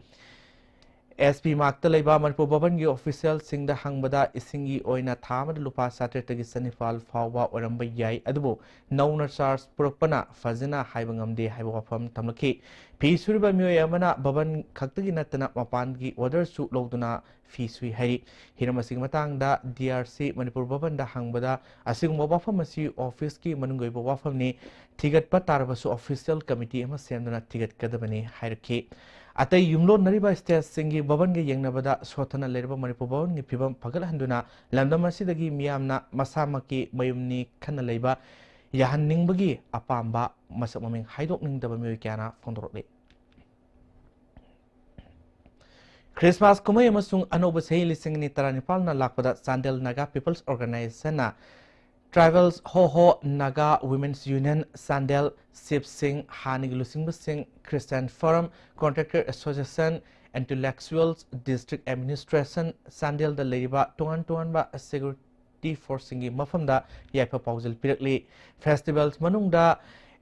SP ꯃꯥꯛꯇ ꯂꯩꯕ ꯃꯅꯤꯄꯨꯔ ꯚꯕꯟꯒꯤ officialꯁꯤꯡꯗ ꯍꯪꯕꯗ ꯏꯁꯤꯡꯒꯤ ꯑꯣꯏꯅ ꯊꯥ ꯑꯃꯗ ꯂꯨꯄꯥ ꯆꯥꯇ꯭ꯔꯦꯠꯇꯒꯤ ꯆꯅꯤꯄꯥꯜ ꯐꯥꯎꯕ ꯑꯣꯏꯔꯝꯕ ꯌꯥꯏ, ꯑꯗꯨꯕꯨ ꯅꯧꯅ charge ꯄꯨꯔꯛꯄꯅ ꯐꯖꯅ ꯍꯥꯏꯕ ꯉꯝꯗꯦ ꯍꯥꯏꯕ ꯋꯥꯐꯝ ꯊꯝꯂꯛꯈꯤ꯫ ꯐꯤ ꯁꯨꯔꯤꯕ ꯃꯤꯑꯣꯏ ꯑꯃꯅ ꯚꯕꯟ ꯈꯛꯇꯒꯤ ꯅꯠꯇꯅ ꯃꯄꯥꯟꯒꯤ orderꯁꯨ ꯂꯧꯗꯨꯅ ꯐꯤ ꯁꯨꯏ ꯍꯥꯏꯔꯤ꯫ ꯍꯤꯔꯝ ꯑꯁꯤꯒꯤ ꯃꯇꯥꯡꯗ DRC ꯃꯅꯤꯄꯨꯔ ꯚꯕꯟꯗ ꯍꯪꯕꯗ ꯑꯁꯤꯒꯨꯝꯕ ꯋꯥꯐꯝ ꯑꯁꯤ officeꯀꯤ ꯃꯅꯨꯡꯒꯤ ꯑꯣꯏꯕ ꯋꯥꯐꯝꯅꯤ, ꯊꯤꯒꯠꯄ ꯇꯥꯔꯕꯁꯨ official committee ꯑꯃ ꯁꯦꯝꯗꯨꯅ ꯊꯤꯒꯠꯀꯗꯕꯅꯤ ꯍꯥꯏꯔꯛꯈꯤ꯫ ꯑꯇꯩ ꯌꯨꯝꯂꯣꯟꯅꯔꯤꯕ stateꯁꯤꯡꯒꯤ ꯚꯕꯟꯒ ꯌꯦꯡꯅꯕꯗ ꯁꯣꯠꯊꯅ ꯂꯩꯔꯕ ꯃꯅꯤꯄꯨꯔ ꯚꯕꯟꯒꯤ ꯐꯤꯕꯝ ꯐꯒꯠꯍꯟꯗꯨꯅ ꯂꯝꯗꯝ ꯑꯁꯤꯗꯒꯤ ꯃꯤꯌꯥꯝꯅ ꯃꯁꯥꯃꯛꯀꯤ ꯃꯌꯨꯝꯅꯤ ꯈꯟꯅ ꯂꯩꯕ ꯌꯥꯍꯟꯅꯤꯡꯕꯒꯤ ꯑꯄꯥꯝꯕ ꯃꯁꯛ ꯃꯃꯤꯡ ꯍꯥꯏꯗꯣꯛꯅꯤꯡꯗꯕ ꯃꯤꯑꯣꯏ ꯀꯌꯥꯅ ꯐꯣꯡꯗꯣꯔꯛꯂꯤ꯫ ꯈ꯭ꯔꯤꯁꯃꯥꯁ ꯀꯨꯝꯍꯩ ꯑꯃꯁꯨꯡ ꯑꯅꯧꯕ ꯆꯍꯤ ꯂꯤꯁꯤꯡ ꯑꯅꯤ ꯇꯔꯥꯅꯤꯄꯥꯜꯅ ꯂꯥꯛꯄꯗ ꯆꯥꯟꯗꯦꯜ ꯅꯥꯒꯥ ꯄꯤꯄꯜꯁ ꯑꯣꯔꯒꯅꯥꯏꯖꯦꯁꯟꯅ Tribals Ho Ho Naga Women's Union, Chandel, ꯁꯤꯞꯁꯤꯡ, ꯍꯥꯟꯅꯒꯤ ꯂꯨꯆꯤꯡꯕꯁꯤꯡ, Christian Forum, Contractor Association, Intellectuals, District Administration, ꯆꯥꯟꯗꯦꯜꯗ ꯂꯩꯔꯤꯕ ꯇꯣꯉꯥꯟ ꯇꯣꯉꯥꯟꯕ ꯁꯦꯀ꯭ꯌꯨꯔꯤꯇꯤ ꯐꯣꯔꯁꯁꯤꯡꯒꯤ ꯃꯐꯝꯗ ꯌꯥꯏꯐ ꯄꯥꯎꯖꯦꯜ ꯄꯤꯔꯛꯂꯤ꯫ Festivals ꯃꯅꯨꯡꯗ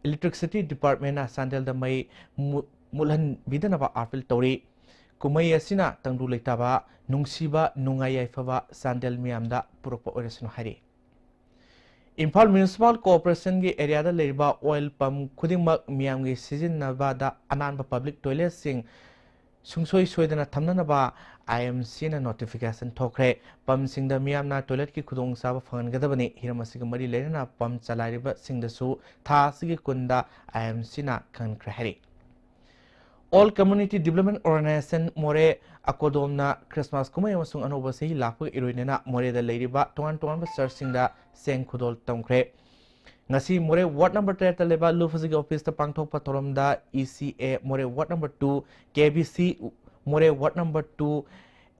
Electricity Departmentꯅ ꯆꯥꯟꯗꯦꯜꯗ ꯃꯩ ꯃꯨ-, ꯃꯨꯠꯍꯟꯕꯤꯗꯅꯕ ꯑꯥꯄꯤꯜ ꯇꯧꯔꯤ꯫ ꯀꯨꯝꯍꯩ ꯑꯁꯤꯅ ꯇꯪꯗꯨ ꯂꯩꯇꯥꯕ, ꯅꯨꯡꯁꯤꯕ, ꯅꯨꯡꯉꯥꯏ ꯌꯥꯏꯐꯕ ꯆꯥꯟꯗꯦꯜ ꯃꯤꯌꯥꯝꯗ ꯄꯨꯔꯛꯄ ꯑꯣꯏꯔꯁꯅꯨ ꯍꯥꯏꯔꯤ꯫ ꯏꯝꯐꯥꯜ ꯃ꯭ꯌꯨꯅꯤꯁꯤꯄꯥꯜ ꯀꯣꯑꯣꯄꯔꯦꯁꯟꯒꯤ ꯑꯦꯔꯤꯌꯥꯗ ꯂꯩꯔꯤꯕ ꯑꯣꯏꯜ ꯄꯝ ꯈꯨꯗꯤꯡꯃꯛ ꯃꯤꯌꯥꯝꯒꯤ ꯁꯤꯖꯤꯟꯅꯕꯗ ꯑꯅꯥꯟꯕ ꯄꯕ꯭ꯂꯤꯛ ꯇꯣꯏꯂꯦꯠꯁꯤꯡ ꯁꯨꯡꯁꯣꯏ ꯁꯣꯏꯗꯅ ꯊꯝꯅꯅꯕ ꯑꯥꯏ ꯑꯦꯝ ꯁꯤꯅ ꯅꯣꯇꯤꯐꯤꯀꯦꯁꯟ ꯊꯣꯛꯈ꯭ꯔꯦ꯫ ꯄꯝꯁꯤꯡꯗ ꯃꯤꯌꯥꯝꯅ ꯇꯣꯏꯂꯦꯠꯀꯤ ꯈꯨꯗꯣꯡꯆꯥꯕ ꯐꯪꯍꯟꯒꯗꯕꯅꯤ꯫ ꯍꯤꯔꯝ ꯑꯁꯤꯒ ꯃꯔꯤ ꯂꯩꯅꯅ ꯄꯝ ꯆꯂꯥꯏꯔꯤꯕꯁꯤꯡꯗꯁꯨ ꯊꯥ ꯑꯁꯤꯒꯤ ꯀꯨꯟꯗ ꯑꯥꯏ ꯑꯦꯝ ꯁꯤꯅ ꯈꯪꯍꯟꯈ꯭ꯔꯦ ꯍꯥꯏꯔꯤ꯫ All Community Development Organization ꯃꯣꯔꯦ ꯑꯀꯣꯗꯣꯝꯅ ꯈ꯭ꯔꯤꯁꯃꯥꯁ ꯀꯨꯝꯍꯩ ꯑꯃꯁꯨꯡ ꯑꯅꯧꯕ ꯆꯍꯤ ꯂꯥꯛꯄꯒ ꯏꯔꯣꯏꯅꯅ ꯃꯣꯔꯦꯗ ꯂꯩꯔꯤꯕ ꯇꯣꯉꯥꯟ ꯇꯣꯉꯥꯟꯕ ꯆꯔꯆꯁꯤꯡꯗ ꯆꯦꯡ ꯈꯨꯗꯣꯜ ꯇꯝꯈ꯭ꯔꯦ꯫ ꯉꯁꯤ ꯃꯣꯔꯦ ꯋꯥꯔꯗ ꯅꯝꯕꯔ ꯇꯔꯦꯠꯇ ꯂꯩꯕ ꯂꯨꯐꯖꯤꯒꯤ ꯑꯣꯐꯤꯁꯇ ꯄꯥꯡꯊꯣꯛꯄ ꯊꯧꯔꯝꯗ E C A Moreh ward number two, K B C Moreh ward number two,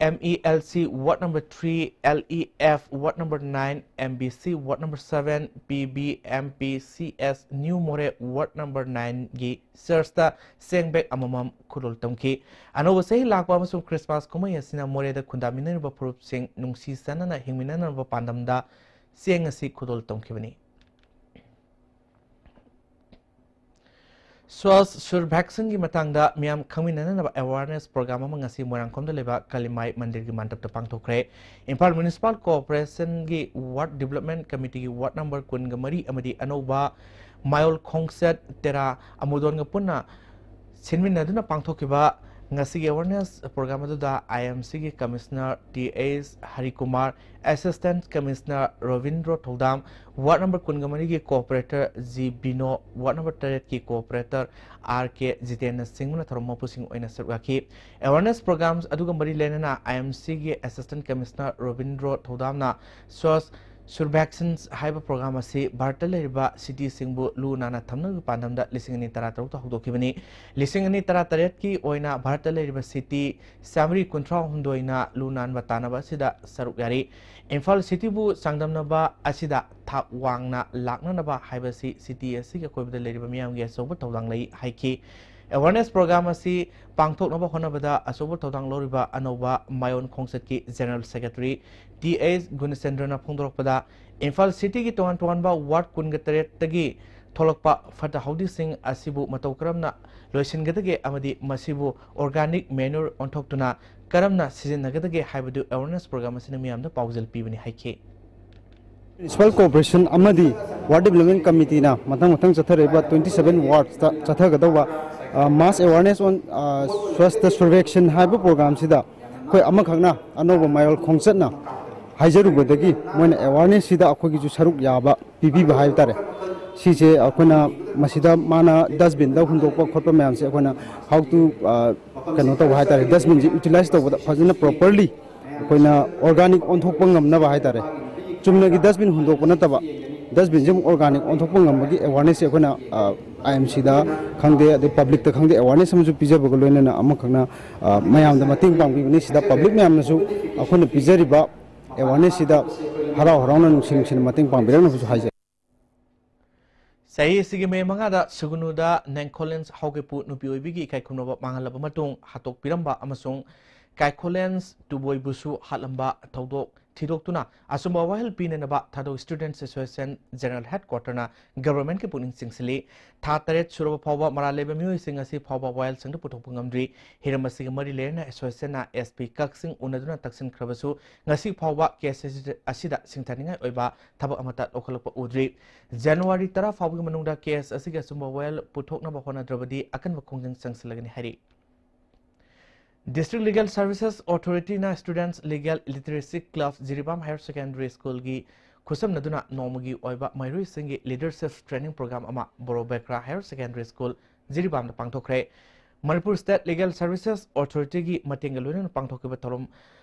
M E L C ward number three, L E F ward number nine, M B C ward number seven, P B M P C S new ꯃꯣꯔꯦ ward number ꯅꯥꯏꯟꯒꯤ ꯆꯔꯆꯇ ꯆꯦꯡ bag ꯑꯃꯃꯝ ꯈꯨꯗꯣꯜ ꯇꯝꯈꯤ꯫ ꯑꯅꯧꯕ ꯆꯍꯤ ꯂꯥꯛꯄ ꯑꯃꯁꯨꯡ ꯈ꯭ꯔꯤꯁꯃꯥꯁ ꯀꯨꯝꯍꯩ ꯑꯁꯤꯅ ꯃꯣꯔꯦꯗ ꯈꯨꯟꯗꯥꯃꯤꯟꯅꯔꯤꯕ ꯐꯨꯔꯨꯞꯁꯤꯡ ꯅꯨꯡꯁꯤ ꯆꯥꯟꯅꯅ ꯍꯤꯡꯃꯤꯟꯅꯅꯕ ꯄꯥꯟꯗꯝꯗ ꯆꯦꯡ ꯑꯁꯤ ꯈꯨꯗꯣꯜ ꯇꯝꯈꯤꯕꯅꯤ꯫ ꯁ꯭ꯋꯥꯁ ꯁꯨꯔꯚꯦꯛꯁꯟꯒꯤ ꯃꯇꯥꯡꯗ ꯃꯤꯌꯥꯝ ꯈꯪꯃꯤꯟꯅꯅꯕ ꯑꯦꯋꯥꯔꯅꯦꯁ ꯄ꯭ꯔꯣꯒ꯭ꯔꯥꯝ ꯑꯃ ꯉꯁꯤ ꯃꯣꯏꯔꯥꯡꯈꯣꯝꯗ ꯂꯩꯕ ꯀꯥꯂꯤꯃꯥꯏ ꯃꯟꯗꯤꯔꯒꯤ ꯃꯟꯗꯞꯇ ꯄꯥꯡꯊꯣꯛꯈ꯭ꯔꯦ꯫ ꯏꯝꯐꯥꯜ ꯃ꯭ꯌꯨꯅꯤꯁꯤꯄꯥꯜ ꯀꯣꯑꯣꯄꯔꯦꯁꯟꯒꯤ ꯋꯥꯔꯗ ꯗꯤꯕꯂꯞꯃꯦꯟ ꯀꯃꯤꯇꯤꯒꯤ ꯋꯥꯔꯗ ꯅꯝꯕꯔ ꯀꯨꯟꯒ ꯃꯔꯤ ꯑꯃꯗꯤ ꯑꯅꯧꯕ ꯃꯥꯌꯣꯜ ꯈꯣꯡꯆꯠ ꯇꯦꯔꯥ ꯑꯃꯨꯗꯣꯟꯒ ꯄꯨꯟꯅ ꯁꯤꯟꯃꯤꯟꯅꯗꯨꯅ ꯄꯥꯡꯊꯣꯛꯈꯤꯕ ꯉꯁꯤꯒꯤ ꯑꯦꯋꯥꯔꯅꯦꯁ ꯄ꯭ꯔꯣꯒ꯭ꯔꯥꯝ ꯑꯗꯨꯗ ꯑꯥꯏ ꯑꯦꯝ ꯁꯤꯒꯤ commissioner T H Harikumar, assistant commissioner Robindro Thoudam, ward number ꯀꯨꯟꯒ ꯃꯔꯤꯒꯤ ꯀꯣꯑꯣꯄꯔꯦꯇꯔ ꯖꯤ ꯕꯤꯅꯣ, ꯋꯥꯔꯗ ꯅꯝꯕꯔ ꯇꯔꯦꯠꯀꯤ ꯀꯣꯑꯣꯄꯔꯦꯇꯔ ꯑꯥꯔ ꯀꯦ ꯖꯤꯇꯦꯟꯅꯆꯤꯡꯕꯅ ꯊꯧꯔꯝ ꯃꯄꯨꯁꯤꯡ ꯑꯣꯏꯅ ꯁꯔꯨꯛ ꯌꯥꯈꯤ꯫ ꯑꯦꯋꯥꯔꯅꯦꯁ ꯄ꯭ꯔꯣꯒ꯭ꯔꯥꯝ ꯑꯗꯨꯒ ꯃꯔꯤ ꯂꯩꯅꯅ ꯑꯥꯏ ꯑꯦꯝ ꯁꯤꯒꯤ assistant commissioner Robindro ꯊꯧꯗꯥꯝꯅ Swachh Survekshan ꯍꯥꯏꯕ ꯄ꯭ꯔꯣꯒ꯭ꯔꯥꯝ ꯑꯁꯤ ꯚꯥꯔꯠꯇ ꯂꯩꯔꯤꯕ ꯁꯤꯇꯤꯁꯤꯡꯕꯨ ꯂꯨ ꯅꯥꯟꯅ ꯊꯝꯅꯕꯒꯤ ꯄꯥꯟꯗꯝꯗ ꯂꯤꯁꯤꯡ ꯑꯅꯤ ꯇꯔꯥꯇꯔꯨꯛꯇ ꯍꯧꯗꯣꯛꯈꯤꯕꯅꯤ꯫ ꯂꯤꯁꯤꯡ ꯑꯅꯤ ꯇꯔꯥꯇꯔꯦꯠꯀꯤ ꯑꯣꯏꯅ ꯚꯥꯔꯠꯇ ꯂꯩꯔꯤꯕ ꯁꯤꯇꯤ ꯆꯥꯃꯔꯤ ꯀꯨꯟꯊ꯭ꯔꯥ ꯍꯨꯝꯗꯣꯏꯅ ꯂꯨ ꯅꯥꯟꯕ ꯇꯥꯟꯅꯕ ꯑꯁꯤꯗ ꯁꯔꯨꯛ ꯌꯥꯔꯤ꯫ ꯏꯝꯐꯥꯜ ꯁꯤꯇꯤꯕꯨ ꯆꯥꯡꯗꯝꯅꯕ ꯑꯁꯤꯗ ꯊꯥꯛ ꯋꯥꯡꯅ ꯂꯥꯛꯅꯅꯕ ꯍꯥꯏꯕꯁꯤ ꯁꯤꯇꯤ ꯑꯁꯤꯒꯤ ꯑꯀꯣꯏꯕꯗ ꯂꯩꯔꯤꯕ ꯃꯤꯌꯥꯝꯒꯤ ꯑꯆꯧꯕ ꯊꯧꯗꯥꯡ ꯂꯩ ꯍꯥꯏꯈꯤ꯫ Awareness program ꯑꯁꯤ ꯄꯥꯡꯊꯣꯛꯅꯕ ꯍꯣꯠꯅꯕꯗ ꯑꯆꯧꯕ ꯊꯧꯗꯥꯡ ꯂꯧꯔꯤꯕ ꯑꯅꯧꯕ ꯃꯌꯣꯟ ꯈꯣꯡꯆꯠꯀꯤ General Secretary ꯇꯤ ꯑꯩꯆ ꯒꯨꯅꯆꯟꯗ꯭ꯔꯅ ꯐꯣꯡꯗꯣꯔꯛꯄꯗ, ꯏꯝꯐꯥꯜ ꯁꯤꯇꯤꯒꯤ ꯇꯣꯉꯥꯟ ꯇꯣꯉꯥꯟꯕ ꯋꯥꯔꯗ ꯀꯨꯟꯒ ꯇꯔꯦꯠꯇꯒꯤ ꯊꯣꯛꯂꯛꯄ ꯐꯠꯇ ꯍꯥꯎꯗꯤꯁꯤꯡ ꯑꯁꯤꯕꯨ ꯃꯇꯧ ꯀꯔꯝꯅ ꯂꯣꯏꯁꯤꯟꯒꯗꯒꯦ ꯑꯃꯗꯤ ꯃꯁꯤꯕꯨ organic manure ꯑꯣꯟꯊꯣꯛꯇꯨꯅ ꯀꯔꯝꯅ ꯁꯤꯖꯤꯟꯅꯒꯗꯒꯦ ꯍꯥꯏꯕꯗꯨ awareness program ꯑꯁꯤꯅ ꯃꯤꯌꯥꯝꯗ ꯄꯥꯎꯖꯦꯜ ꯄꯤꯕꯅꯤ ꯍꯥꯏꯈꯤ꯫ Municipal Corporation ꯑꯃꯗꯤ Ward Development Committeeꯅ ꯃꯊꯪ ꯃꯊꯪ ꯆꯠꯊꯔꯛꯏꯕ twenty seven wardsꯇ ꯆꯠꯊꯒꯗꯧꯕ, ꯑ, Mass Awareness on, ꯑ, Swachhta Survekshan ꯍꯥꯏꯕ programꯁꯤꯗ ꯑꯩꯈꯣꯏ ꯑꯃꯈꯛꯅ ꯑꯅꯧꯕ ꯃꯌꯣꯜ ꯈꯣꯡꯆꯠꯅ ꯍꯥꯏꯖꯔꯨꯕꯗꯒꯤ ꯃꯣꯏꯅ awarenessꯁꯤꯗ ꯑꯩꯈꯣꯏꯒꯤꯁꯨ ꯁꯔꯨꯛ ꯌꯥꯕ ꯄꯤꯕꯤꯕ ꯍꯥꯏꯕ ꯇꯥꯔꯦ꯫ ꯁꯤꯁꯦ ꯑꯩꯈꯣꯏꯅ ꯃꯁꯤꯗ ꯃꯥꯅ dustbinꯗ ꯍꯨꯟꯗꯣꯛꯄ ꯈꯣꯠꯄ ꯃꯌꯥꯝꯁꯦ ꯑꯩꯈꯣꯏꯅ how to, ꯑ, ꯀꯩꯅꯣ ꯇꯧꯕ ꯍꯥꯏ ꯇꯥꯔꯦ, dustbinꯁꯦ utilize ꯇꯧꯕꯗ ꯐꯖꯅ properly ꯑꯩꯈꯣꯏꯅ organic ꯑꯣꯟꯊꯣꯛꯄ ꯉꯝꯅꯕ ꯍꯥꯏ ꯇꯥꯔꯦ꯫ ꯆꯨꯝꯅꯒꯤ dustbin ꯍꯨꯟꯗꯣꯛꯄ ꯅꯠꯇꯕ, dustbinꯁꯦ ꯑꯃꯨꯛ organic ꯑꯣꯟꯊꯣꯛꯄ ꯉꯝꯕꯒꯤ awarenessꯁꯦ ꯑꯩꯈꯣꯏꯅ, ꯑ, IMCꯗ ꯈꯪꯗꯦ, ꯑꯗꯩ publicꯇ ꯈꯪꯗꯦ, awareness ꯑꯃꯁꯨ ꯄꯤꯖꯕꯒ ꯂꯣꯏꯅꯅ ꯑꯃꯈꯛꯅ, ꯑ, ꯃꯌꯥꯝꯗ ꯃꯇꯦꯡ ꯄꯥꯡꯕꯤꯕꯅꯤ꯫ ꯁꯤꯗ public ꯃꯌꯥꯝꯅꯁꯨ ꯑꯩꯈꯣꯏꯅ ꯄꯤꯖꯔꯤꯕ awarenessꯁꯤꯗ ꯍꯔꯥꯎ ꯍꯔꯥꯎꯅ ꯅꯨꯡꯁꯤ ꯅꯨꯡꯁꯤꯅ ꯃꯇꯦꯡ ꯄꯥꯡꯕꯤꯔꯛꯅꯕꯁꯨ ꯍꯥꯏꯖꯩ꯫ ꯆꯍꯤ ꯑꯁꯤꯒꯤ ꯃꯦ ꯃꯉꯥꯗ ꯁꯨꯒꯅꯨꯗ ꯅꯦꯡꯈꯣꯂꯦꯟꯁ ꯍꯥꯎꯀꯤꯄꯨ ꯅꯨꯄꯤ ꯑꯣꯏꯕꯤꯒꯤ ꯏꯀꯥꯏ ꯈꯨꯝꯅꯕ ꯃꯥꯡꯍꯜꯂꯕ ꯃꯇꯨꯡ ꯍꯥꯠꯇꯣꯛꯄꯤꯔꯝꯕ ꯑꯃꯁꯨꯡ ꯀꯥꯏꯈꯣꯂꯦꯟꯁ ꯇꯨꯕꯣꯏꯕꯨꯁꯨ ꯍꯥꯠꯂꯝꯕ ꯊꯧꯗꯣꯛ ꯊꯤꯗꯣꯛꯇꯨꯅ ꯑꯆꯨꯝꯕ ꯋꯥꯍꯩ ꯄꯤꯅꯅꯕ ꯊꯥꯗꯧ Students Association General Headquarterꯅ governmentꯀꯤ ꯄꯨꯛꯅꯤꯡ ꯆꯤꯡꯁꯤꯜꯂꯤ꯫ ꯊꯥ ꯇꯔꯦꯠ ꯁꯨꯔꯕ ꯐꯥꯎꯕ ꯃꯔꯥꯜ ꯂꯩꯕ ꯃꯤꯑꯣꯏꯁꯤꯡ ꯑꯁꯤ ꯐꯥꯎꯕ ꯋꯥꯌꯦꯜꯁꯪꯗ ꯄꯨꯊꯣꯛꯄ ꯉꯝꯗ꯭ꯔꯤ꯫ ꯍꯤꯔꯝ ꯑꯁꯤꯒ ꯃꯔꯤ ꯂꯩꯅꯅ associationꯅ SP ꯀꯛꯆꯤꯡ ꯎꯅꯗꯨꯅ ꯇꯛꯁꯤꯟꯈ꯭ꯔꯕꯁꯨ ꯉꯁꯤ ꯐꯥꯎꯕ case ꯑꯁꯤꯗ, ꯑꯁꯤꯗ ꯁꯤꯡꯊꯥꯅꯤꯡꯉꯥꯏ ꯑꯣꯏꯕ ꯊꯕꯛ ꯑꯃꯠꯇ ꯂꯧꯈꯠꯂꯛꯄ ꯎꯗ꯭ꯔꯤ꯫ ꯖꯅꯋꯥꯔꯤ ꯇꯔꯥ ꯐꯥꯎꯕꯒꯤ ꯃꯅꯨꯡꯗ case ꯑꯁꯤꯒꯤ ꯑꯆꯨꯝꯕ ꯋꯥꯌꯦꯜ ꯄꯨꯊꯣꯛꯅꯕ ꯍꯣꯠꯅꯗ꯭ꯔꯕꯗꯤ ꯑꯀꯟꯕ ꯈꯣꯡꯖꯪ ꯆꯪꯁꯤꯜꯂꯒꯅꯤ ꯍꯥꯏꯔꯤ꯫ District Legal Services Authorityꯅ Students Legal Literacy Club Jiribam Higher Secondary Schoolꯒꯤ ꯈꯨꯠꯁꯝꯅꯗꯨꯅ ꯅꯣꯡꯃꯒꯤ ꯑꯣꯏꯕ ꯃꯍꯩꯔꯣꯏꯁꯤꯡꯒꯤ leadership training program ꯑꯃ ꯕꯣꯔꯣꯕꯦꯀ꯭ꯔꯥ Higher Secondary School ꯖꯤꯔꯤꯕꯥꯝꯗ ꯄꯥꯡꯊꯣꯛꯈ꯭ꯔꯦ꯫ Manipur State Legal Services Authorityꯒꯤ ꯃꯇꯦꯡꯒ ꯂꯣꯏꯅꯅ ꯄꯥꯡꯊꯣꯛꯈꯤꯕ ꯊꯧꯔꯝ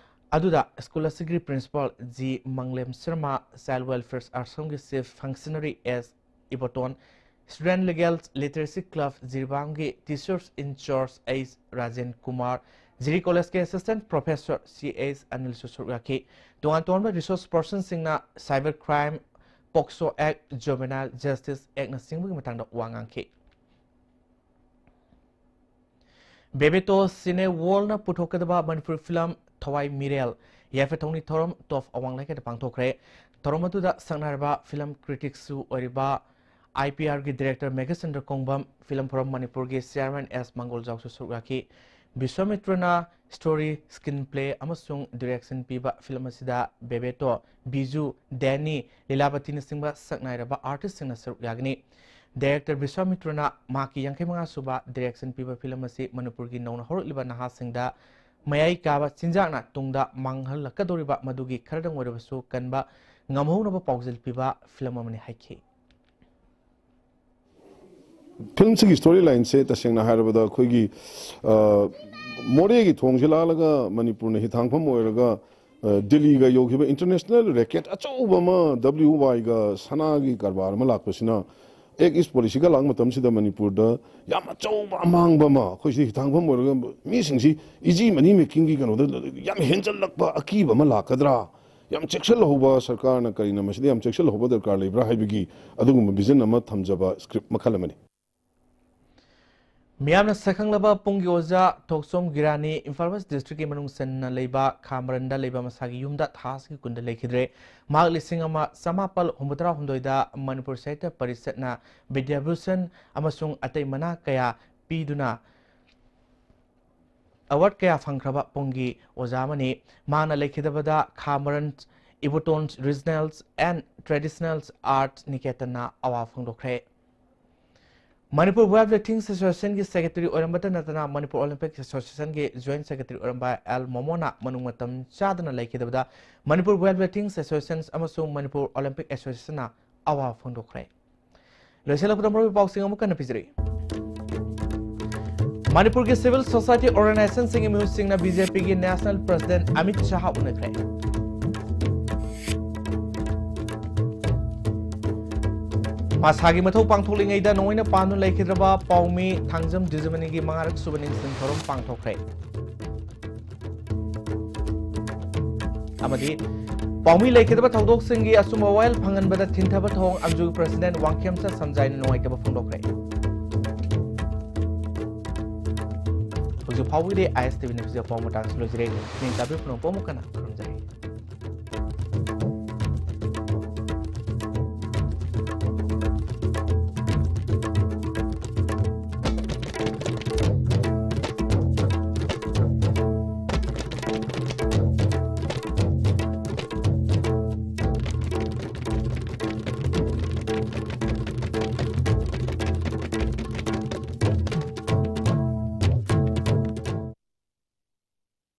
ꯑꯗꯨꯗ ꯁ꯭ꯀꯨꯜ ꯑꯁꯤꯒꯤ principal G Manglem Sharma, child welfare ꯑꯁꯣꯝꯒꯤ chief functionary S Iboton, student legal literacy club ꯖꯤꯔꯤꯕꯥꯝꯒꯤ teachers in charge H Rajen Kumar, Jiri ꯀꯣꯂꯦꯖꯀꯤ ꯑꯦꯁꯤꯁꯇꯦꯟꯠ ꯄ꯭ꯔꯣꯐꯦꯁꯔ ꯁꯤ ꯑꯩꯆ ꯑꯅꯤꯜꯁꯨ ꯁꯔꯨꯛ ꯌꯥꯈꯤ꯫ ꯇꯣꯉꯥꯟ ꯇꯣꯉꯥꯟꯕ ꯔꯤꯁꯣꯔꯁ ꯄꯔꯁꯟꯁꯤꯡꯅ cyber crime, POCSO act, juvenile justice ꯑꯦꯛꯅꯆꯤꯡꯕꯒꯤ ꯃꯇꯥꯡꯗ ꯋꯥ ꯉꯥꯡꯈꯤ꯫ ꯕꯦꯕꯦꯇꯣ ꯁꯤꯅꯦ ꯋꯥꯔꯜꯅ ꯄꯨꯊꯣꯛꯀꯗꯕ ꯃꯅꯤꯄꯨꯔꯤ ꯐꯤꯂꯝ ꯊꯋꯥꯏ ꯃꯤꯔꯦꯜ ꯌꯥꯏꯐ ꯊꯧꯅꯤ ꯊꯧꯔꯝ ꯇꯣꯞ ꯑꯋꯥꯡ ꯂꯩꯀꯥꯏꯗ ꯄꯥꯡꯊꯣꯛꯈ꯭ꯔꯦ꯫ ꯊꯧꯔꯝ ꯑꯗꯨꯗ ꯁꯛꯅꯥꯏꯔꯕ ꯐꯤꯂꯝ ꯀ꯭ꯔꯤꯇꯤꯛꯁꯨ ꯑꯣꯏꯔꯤꯕ ꯑꯥꯏ ꯄꯤ ꯑꯥꯔꯒꯤ director Meghachandra Kongbam, film forum ꯃꯅꯤꯄꯨꯔꯒꯤ ꯆꯤꯌꯥꯔꯃꯦꯟ ꯑꯦꯁ ꯃꯪꯒꯣꯜꯖꯥꯎꯁꯨ ꯁꯔꯨꯛ ꯌꯥꯈꯤ꯫ ꯕꯤꯁ꯭ꯋꯥꯃꯤꯇ꯭ꯔꯅ ꯁ꯭ꯇꯣꯔꯤ, ꯁ꯭ꯀ꯭ꯔꯤꯟ ꯄ꯭ꯂꯦ ꯑꯃꯁꯨꯡ ꯗꯤꯔꯦꯛꯁꯟ ꯄꯤꯕ ꯐꯤꯂꯝ ꯑꯁꯤꯗ ꯕꯦꯕꯦꯇꯣ, ꯕꯤꯖꯨ, ꯗꯦꯅꯤ, ꯂꯤꯂꯥꯕꯇꯤꯅꯆꯤꯡꯕ ꯁꯛꯅꯥꯏꯔꯕ ꯑꯥꯔꯇꯤꯁꯁꯤꯡꯅ ꯁꯔꯨꯛ ꯌꯥꯒꯅꯤ꯫ ꯗꯥꯏꯔꯦꯛꯇꯔ ꯕꯤꯁ꯭ꯋꯥꯃꯤꯇ꯭ꯔꯅ ꯃꯍꯥꯛꯀꯤ ꯌꯥꯡꯈꯩ ꯃꯉꯥ ꯁꯨꯕ ꯗꯤꯔꯦꯛꯁꯟ ꯄꯤꯕ ꯐꯤꯂꯝ ꯑꯁꯤ ꯃꯅꯤꯄꯨꯔꯒꯤ ꯅꯧꯅ ꯍꯧꯔꯛꯂꯤꯕ ꯅꯍꯥꯁꯤꯡꯗ ꯃꯌꯥꯏ ꯀꯥꯕ ꯆꯤꯟꯖꯥꯛꯅ ꯇꯨꯡꯗ ꯃꯥꯡꯍꯜꯂꯛꯀꯗꯧꯔꯤꯕ ꯃꯗꯨꯒꯤ ꯈꯔꯗꯪ ꯑꯣꯏꯔꯕꯁꯨ ꯀꯟꯕ ꯉꯝꯍꯧꯅꯕ ꯄꯥꯎꯖꯦꯜ ꯄꯤꯕ ꯐꯤꯂꯝ ꯑꯃꯅꯤ ꯍꯥꯏꯈꯤ꯫ ꯐꯤꯂꯝꯁꯤꯒꯤ ꯁ꯭ꯇꯣꯔꯤ ꯂꯥꯏꯟꯁꯦ ꯇꯁꯦꯡꯅ ꯍꯥꯏꯔꯕꯗ ꯑꯩꯈꯣꯏꯒꯤ, ꯑ, ꯃꯣꯔꯦꯒꯤ ꯊꯣꯡꯁꯦ ꯂꯥꯜꯂꯒ ꯃꯅꯤꯄꯨꯔꯅ ꯍꯤꯊꯥꯡꯐꯝ ꯑꯣꯏꯔꯒ, ꯑ, ꯗꯤꯜꯂꯤꯒ ꯌꯧꯈꯤꯕ ꯏꯟꯇꯔꯅꯦꯁꯅꯦꯜ ꯔꯦꯀꯦꯠ ꯑꯆꯧꯕ ꯑꯃ, ꯗꯕ꯭ꯂꯤꯌꯨ ꯋꯥꯏꯒ ꯁꯅꯥꯒꯤ ꯀꯔꯕꯥꯔ ꯑꯃ ꯂꯥꯛꯄꯁꯤꯅ, ꯑꯦꯛ ꯏꯁ ꯄꯣꯂꯤꯁꯤꯒ ꯂꯥꯛꯄ ꯃꯇꯝꯁꯤꯗ ꯃꯅꯤꯄꯨꯔꯗ ꯌꯥꯝ ꯑꯆꯧꯕ ꯑꯃꯥꯡꯕ ꯑꯃ, ꯑꯩꯈꯣꯏꯁꯤ ꯍꯤꯊꯥꯡꯐꯝ ꯑꯣꯏꯔꯒ ꯃꯤꯁꯤꯡꯁꯤ ꯏꯖꯤ ꯃꯅꯤ ꯃꯦꯀꯤꯡꯒꯤ ꯀꯩꯅꯣꯗ ꯌꯥꯝ ꯍꯦꯟꯖꯜꯂꯛꯄ ꯑꯀꯤꯕ ꯑꯃ ꯂꯥꯛꯀꯗ꯭ꯔꯥ? ꯌꯥꯝ ꯆꯦꯛꯁꯤꯜꯍꯧꯕ, ꯁꯔꯀꯥꯔꯅ ꯀꯔꯤꯅ ꯃꯁꯤꯗ ꯌꯥꯝ ꯆꯦꯛꯁꯤꯜꯍꯧꯕ ꯗꯔꯀꯥꯔ ꯂꯩꯕ꯭ꯔꯥ ꯍꯥꯏꯕꯒꯤ ꯑꯗꯨꯒꯨꯝꯕ ꯚꯤꯖꯟ ꯑꯃ ꯊꯝꯖꯕ ꯁ꯭ꯀ꯭ꯔꯤꯞ ꯃꯈꯜ ꯑꯃꯅꯤ꯫ ꯃꯤꯌꯥꯝꯅ ꯁꯛꯈꯪꯂꯕ ꯄꯨꯡꯒꯤ ꯑꯣꯖꯥ ꯊꯣꯛꯆꯣꯝ ꯒꯤꯔꯥꯅꯤ ꯏꯝꯐꯥꯜ ꯋꯦꯁ ꯗꯤꯁꯇ꯭ꯔꯤꯛꯀꯤ ꯃꯅꯨꯡ ꯆꯟꯅ ꯂꯩꯕ ꯈꯥ ꯃꯔꯟꯗ ꯂꯩꯕ ꯃꯁꯥꯒꯤ ꯌꯨꯝꯗ ꯊꯥ ꯑꯁꯤꯒꯤ ꯀꯨꯟꯗ ꯂꯩꯈꯤꯗ꯭ꯔꯦ꯫ ꯃꯍꯥꯛ ꯂꯤꯁꯤꯡ ꯑꯃ ꯆꯃꯥꯄꯜ ꯍꯨꯝꯐꯨꯇꯔꯥ ꯍꯨꯝꯗꯣꯏꯗ ꯃꯅꯤꯄꯨꯔ ꯁꯥꯍꯤꯇ꯭ꯌ ꯄꯔꯤꯁꯠꯅ ꯕꯤꯗ꯭ꯌꯥꯚꯨꯁꯟ ꯑꯃꯁꯨꯡ ꯑꯇꯩ ꯃꯅꯥ ꯀꯌꯥ ꯄꯤꯗꯨꯅ ꯑꯦꯋꯥꯔꯗ ꯀꯌꯥ ꯐꯪꯈ꯭ꯔꯕ ꯄꯨꯡꯒꯤ ꯑꯣꯖꯥ ꯑꯃꯅꯤ꯫ ꯃꯍꯥꯛꯅ ꯂꯩꯈꯤꯗꯕꯗ ꯈꯥ ꯃꯔꯟ Iboton regional and traditional art ꯅꯤꯀꯦꯇꯟꯅ ꯑꯋꯥ ꯐꯣꯡꯗꯣꯛꯈ꯭ꯔꯦ꯫ ꯃꯅꯤꯄꯨꯔ ꯋꯦꯠ ꯂꯤꯐꯇꯤꯡ ꯑꯦꯁꯣꯁꯤꯌꯦꯁꯟꯒꯤ ꯁꯦꯀ꯭ꯔꯦꯇꯔꯤ ꯑꯣꯏꯔꯝꯕꯇ ꯅꯠꯇꯅ ꯃꯅꯤꯄꯨꯔ ꯑꯣꯂꯤꯝꯄꯤꯛ ꯑꯦꯁꯣꯁꯤꯌꯦꯁꯟꯒꯤ ꯖꯣꯏꯟꯠ ꯁꯦꯀ꯭ꯔꯦꯇꯔꯤ ꯑꯣꯏꯔꯝꯕ ꯑꯦꯜ ꯃꯣꯃꯣꯅ ꯃꯅꯨꯡ ꯃꯇꯝ ꯆꯥꯗꯅ ꯂꯩꯈꯤꯗꯕꯗ ꯃꯅꯤꯄꯨꯔ ꯋꯦꯠ ꯂꯤꯐꯇꯤꯡ ꯑꯦꯁꯣꯁꯤꯌꯦꯁꯟ ꯑꯃꯁꯨꯡ ꯃꯅꯤꯄꯨꯔ ꯑꯣꯂꯤꯝꯄꯤꯛ ꯑꯦꯁꯣꯁꯤꯌꯦꯁꯟꯅ ꯑꯋꯥꯕ ꯐꯣꯡꯗꯣꯛꯈ꯭ꯔꯦ꯫ ꯂꯣꯏꯁꯤꯜꯂꯛꯄꯗ ꯃꯔꯨꯑꯣꯏꯕ ꯄꯥꯎꯁꯤꯡ ꯑꯃꯨꯛ ꯍꯟꯅ ꯄꯤꯖꯔꯤ꯫ ꯃꯅꯤꯄꯨꯔꯒꯤ civil society organizationꯁꯤꯡꯒꯤ ꯃꯤꯍꯨꯠꯁꯤꯡꯅ BJPꯒꯤ national president Amit Shah ꯎꯅꯈ꯭ꯔꯦ꯫ ꯃꯁꯥꯒꯤ ꯃꯊꯧ ꯄꯥꯡꯊꯣꯛꯂꯤꯉꯩꯗ ꯅꯣꯡꯃꯩꯅ ꯄꯥꯟꯗꯨꯅ ꯂꯩꯈꯤꯗ꯭ꯔꯕ ꯄꯥꯎꯃꯤ ꯊꯥꯡꯖꯝ ꯖꯨꯕꯤꯂꯤꯒꯤ ꯃꯉꯥꯔꯛ ꯁꯨꯕ ꯅꯤꯡꯁꯤꯡ ꯊꯧꯔꯝ ꯄꯥꯡꯊꯣꯛꯈ꯭ꯔꯦ꯫ ꯑꯃꯗꯤ ꯄꯥꯎꯃꯤ ꯂꯩꯈꯤꯗꯕ ꯊꯧꯗꯣꯛꯁꯤꯡꯒꯤ ꯑꯆꯨꯝꯕ ꯋꯥꯌꯦꯜ ꯐꯪꯍꯟꯕꯗ ꯊꯤꯟꯊꯕ ꯊꯧꯑꯣꯡ ꯑꯝꯖꯨꯒꯤ president ꯋꯥꯡꯈꯦꯝꯆꯥ ꯁꯟꯖꯥꯏꯅ ꯅꯨꯡꯉꯥꯏꯇꯕ ꯐꯣꯡꯗꯣꯛꯈ꯭ꯔꯦ꯫ ꯍꯧꯖꯤꯛ ꯐꯥꯎꯕꯒꯤꯗꯤ ISTV Newsꯀꯤ ꯄꯥꯎ ꯃꯇꯥꯡꯁꯤ ꯂꯣꯏꯖꯔꯦ꯫ ꯅꯤꯡ ꯇꯥꯕꯤꯌꯨ ꯄꯨꯝꯅꯃꯛꯄꯨ ꯑꯃꯨꯛ ꯍꯟꯅ